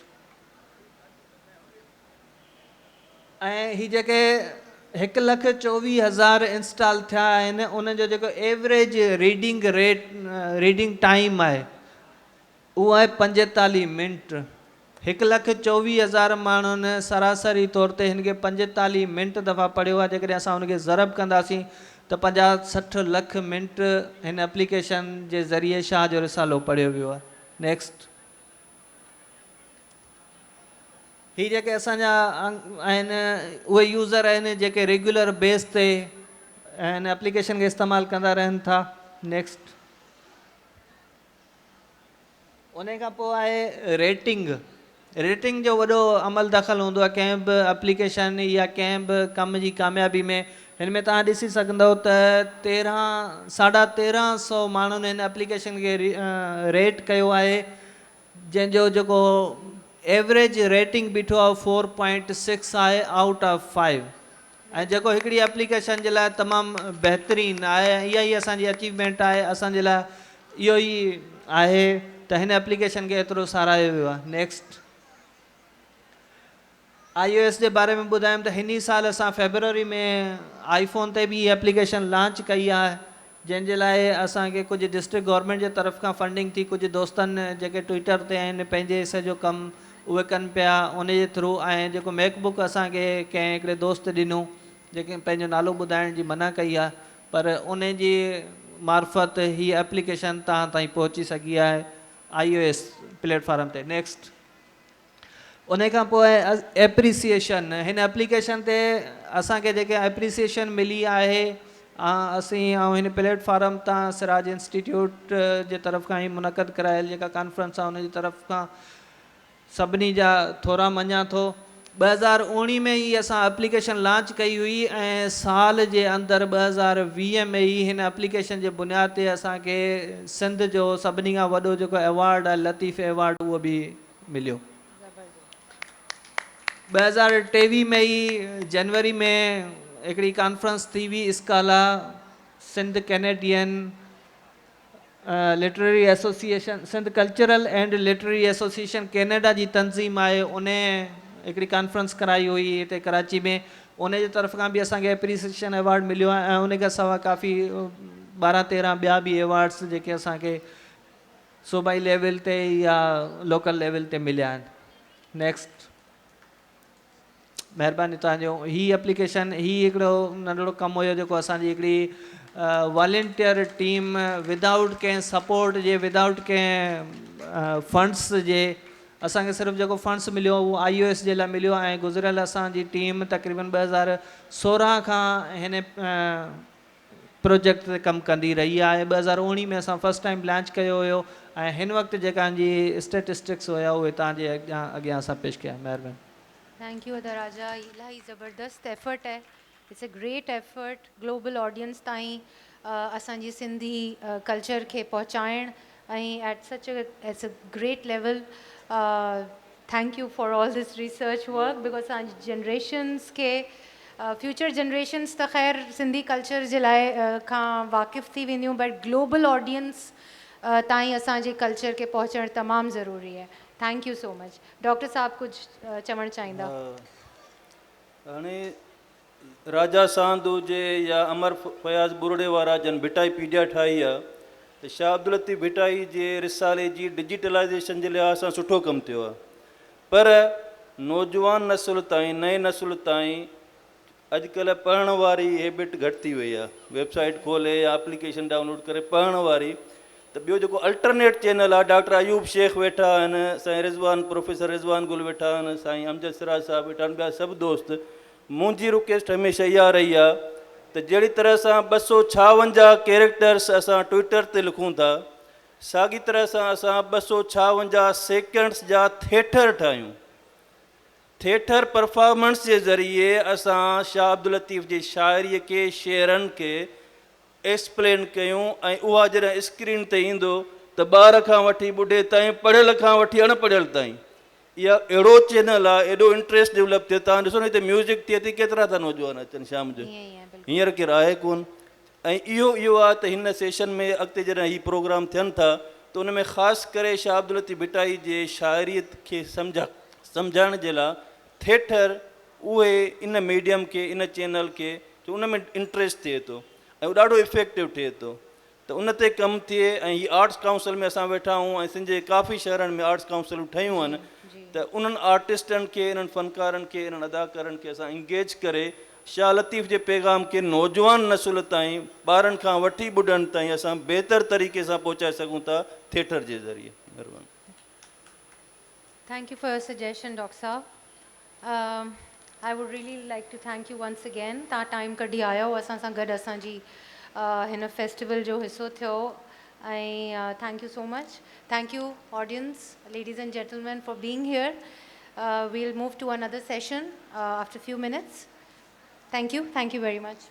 ۽ هي جيڪي 1,24,000 انسٽال ٿيا آهن انهن جو جيڪو average reading rate reading time آهي اهو آهي 45 منٽ. 1,24,000 ماڻهن سراسري طور تي هن کي 45 منٽ دفعا پڙهيو آهي جيڪڏهن اسان ان کي ضرب ڪنداسين ته 50 60 لک منٽ هن اپليڪيشن جي ذريعي شاهه جو رسالو پڙهيو ويو آهي. نيڪسٽ. هي جيڪي اسان جا آهن اهي يوزر آهن جيڪي ريگيولر بيس تي هن ايپليڪيشن کي استعمال ڪندا رهن ٿا. نيڪسٽ. انهي کان پوء آهي ريٽنگ. ريٽنگ جو وڏو عمل دخل هوندو آهي ڪنهن به ايپليڪيشن يا ڪنهن به ڪم جي ڪاميابي ۾. هن ۾ توهان ڏسي سگهندؤ ته تيرهن ساڍا تيرهن سئو ماڻهن هن ايپليڪيشن کي ريٽ ڪيو آهي جنهن جو جيڪو ايوريج ريٽنگ بيٺو آهي اهو فور پوائنٽ سڪس آهي آئوٽ آف فائيو ۽ جيڪو هڪڙي ايپليڪيشن جي لاء تمام بهترين آهي ۽ اها ئي اسان جي اچيومينٽ آهي اسان جي لاء اهو ئي آهي ته هن ايپليڪيشن کي ايترو ساراهيو ويو آهي. نيڪسٽ. آء او ايس جي باري ۾ ٻڌايم ته هن ئي سال اسان فيبروري ۾ آئي فون تي به هي ايپليڪيشن لانچ ڪئي آهي جنهن جي لاء اسان کي ڪجهه ڊسٽرڪٽ گورنمينٽ جي طرف کان فنڊنگ ٿي ڪجهه دوستن جيڪي ٽوئيٽر تي آهن پنهنجي حصي جو ڪم اهي ڪن پيا ان جي ٿرو ۽ جيڪو ميڪ بڪ اسان کي ڪنهن هڪڙي دوست ڏنو جيڪي پنهنجو نالو ٻڌائڻ جي منع ڪئي آهي پر ان جي معرفت هي ايپليڪيشن توهان تائين پهچي سگهي آهي آء او ايس پليٽ فارم تي. نيڪسٽ. انهي کان پوء ايپريسيئيشن هن ايپليڪيشن تي اسان کي جيڪي ايپريسيئيشن ملي آهي اسين ۽ هن پليٽ فارم تان سراج انسٽيٽيوٽ جي طرف کان هي منعقد ڪرايل جيڪا ڪانفرنس آهي ان جي طرف کان سڀني جا ٿورا مڃان ٿو. 2019 ۾ ئي اسان ايپليڪيشن لانچ ڪئي هئي ۽ سال جي اندر 2020 ۾ ئي هن ايپليڪيشن جي بنياد تي اسان کي سنڌ جو سڀني کان وڏو جيڪو ايوارڊ آهي لطيف ايوارڊ اهو به مليو. 2023 ۾ ئي جنوري ۾ هڪڙي ڪانفرنس ٿي هئي اسڪالا Sindh Canadian literary association Sindh cultural and literary association Canada جي تنظيم آهي ان هڪڙي ڪانفرنس ڪرائي هئي هتي ڪراچي ۾ ان جي طرف کان به اسان کي ايپريسيشن ايوارڊ مليو آهي ۽ ان کان سواء ڪافي 12 13 ٻيا به ايوارڊس جيڪي اسان کي صوبائي ليول تي يا لوڪل ليول تي مليا آهن. نيڪسٽ. مهرباني توهان جو هي اپليڪيشن هي هڪڙو ننڍڙو ڪم هيو جيڪو اسان جي هڪڙي والنٽيئر ٽيم ودائوٽ ڪنهن سپورٽ جي ودائوٽ ڪنهن فنڊس جي اسان کي صرف جيڪو فنڊس مليو اهو آئي او ايس جي لاء مليو ۽ گذريل اسان جي ٽيم تقريبن 2016 کان هن پروجيڪٽ تي ڪم ڪندي رهي آهي. 2019 ۾ اسان فرسٽ ٽائيم لانچ ڪيو هيو ۽ هن وقت جيڪا ان جي اسٽيٽسٽڪس هيا اهي توهان جي اڳيان اسان پيش ڪيا. مهرباني. Thank you ادا راجا الاهي زبردست ايفرٽ آهي it's a great effort global audience تائين اسان جي سنڌي ڪلچر کي پهچائڻ ۽ at such a great level thank you for all this research work because اسان جي جنريشنس کي فيوچر جنريشنس ته خير سنڌي ڪلچر جي لاء کان واقف ٿي وينديون بٽ گلوبل آڊينس تائين اسان جي ڪلچر کي پهچڻ تمام ضروري آهي thank you so much doctor صاحب ڪجهه چوڻ چاهيندا. هاڻي راجا ساند هجي يا امر فياض ٻرڙي وارا جن ڀٽائي پيڊيا ٺاهي آ ته شاهه عبداللطيف ڀٽائي جي رسالي جي ڊجيٽلائيزيشن جي لحاظ سان سٺو ڪم ٿيو آ پر نوجوان نسل تائين نئين نسل تائين اڄڪلهه پڙهڻ واري هيبٽ گهٽ ٿي وئي آ ويب سائيٽ کولي يا اپليڪيشن ڊائونلوڊ ڪري پڙهڻ واري ته ٻيو جيڪو الٽرنيٽ چينل آ ڊاڪٽر ايوب شيخ ويٺا آهن سائين رضوان پروفيسر رضوان گل ويٺا آهن سائين امجد سراج صاحب ويٺا آهن ٻيا سڀ دوست منهنجي رڪويسٽ هميشه اها رهي آهي ته جهڙي طرح سان 256 ڪيريڪٽرس اسان ٽوئٽر تي لکون ٿا ساڳي طرح سان اسان 256 سيڪنڊس جا ٿيٽر ٺاهيون. ٿيٽر پرفارمنس جي ذريعي اسان شاهه عبداللطيف جي شاعريء کي شعرن کي ايڪسپلين ڪيون ۽ اها جڏهن اسڪرين تي ايندو ته ٻار کان وٺي ٻڍي تائين پڙهيل کان وٺي اڻ پڙهيل تائين اها اهڙو چينل آهي ايڏو انٽريسٽ ڊولپ ٿئي توهان ڏسو نه هتي ميوزڪ ٿئي ٿي ڪيترا ٿا نوجوان اچن شام جو هينئر ڪير آهي ڪون ۽ اهو اهو آهي ته هن سيشن ۾ اڳتي جڏهن هي پروگرام ٿين ٿا ته ان ۾ خاص ڪري شاهه عبداللطيف ڀٽائي جي شاعري کي سمجهائڻ جي لاء ٿيٽر اهي ان ميڊيم کي ان چينل کي جو ان ۾ انٽريسٽ ٿئي ٿو ۽ اهو ڏاڍو افيڪٽو ٺهي ٿو ته ان تي ڪم ٿئي ۽ هي آرٽس ڪائونسل ۾ اسان ويٺا آهيون ۽ سنڌ جي ڪافي شهرن ۾ آرٽس ڪائونسلون ٺهيون آهن ته انهن آرٽسٽن کي انهن فنڪارن کي انهن اداڪارن کي اسان انگيج ڪري شاهه لطيف جي پيغام کي نوجوان نسل تائين ٻارن کان وٺي ٻڍن تائين اسان بهتر طريقي سان پهچائي سگهون ٿا ٿيٽر جي ذريعي. مهرباني. Thank you for your suggestion doctor صاحب. I would really like to thank you once again. توهان ٽائيم ڪڍي آيا اسان سان گڏ اسان جي هن فيسٽيول جو حصو ٿيو ۽ thank you so much. Thank you, audience, ladies and gentlemen, for being here. We'll move to another session after few minutes. Thank you. Thank you very much.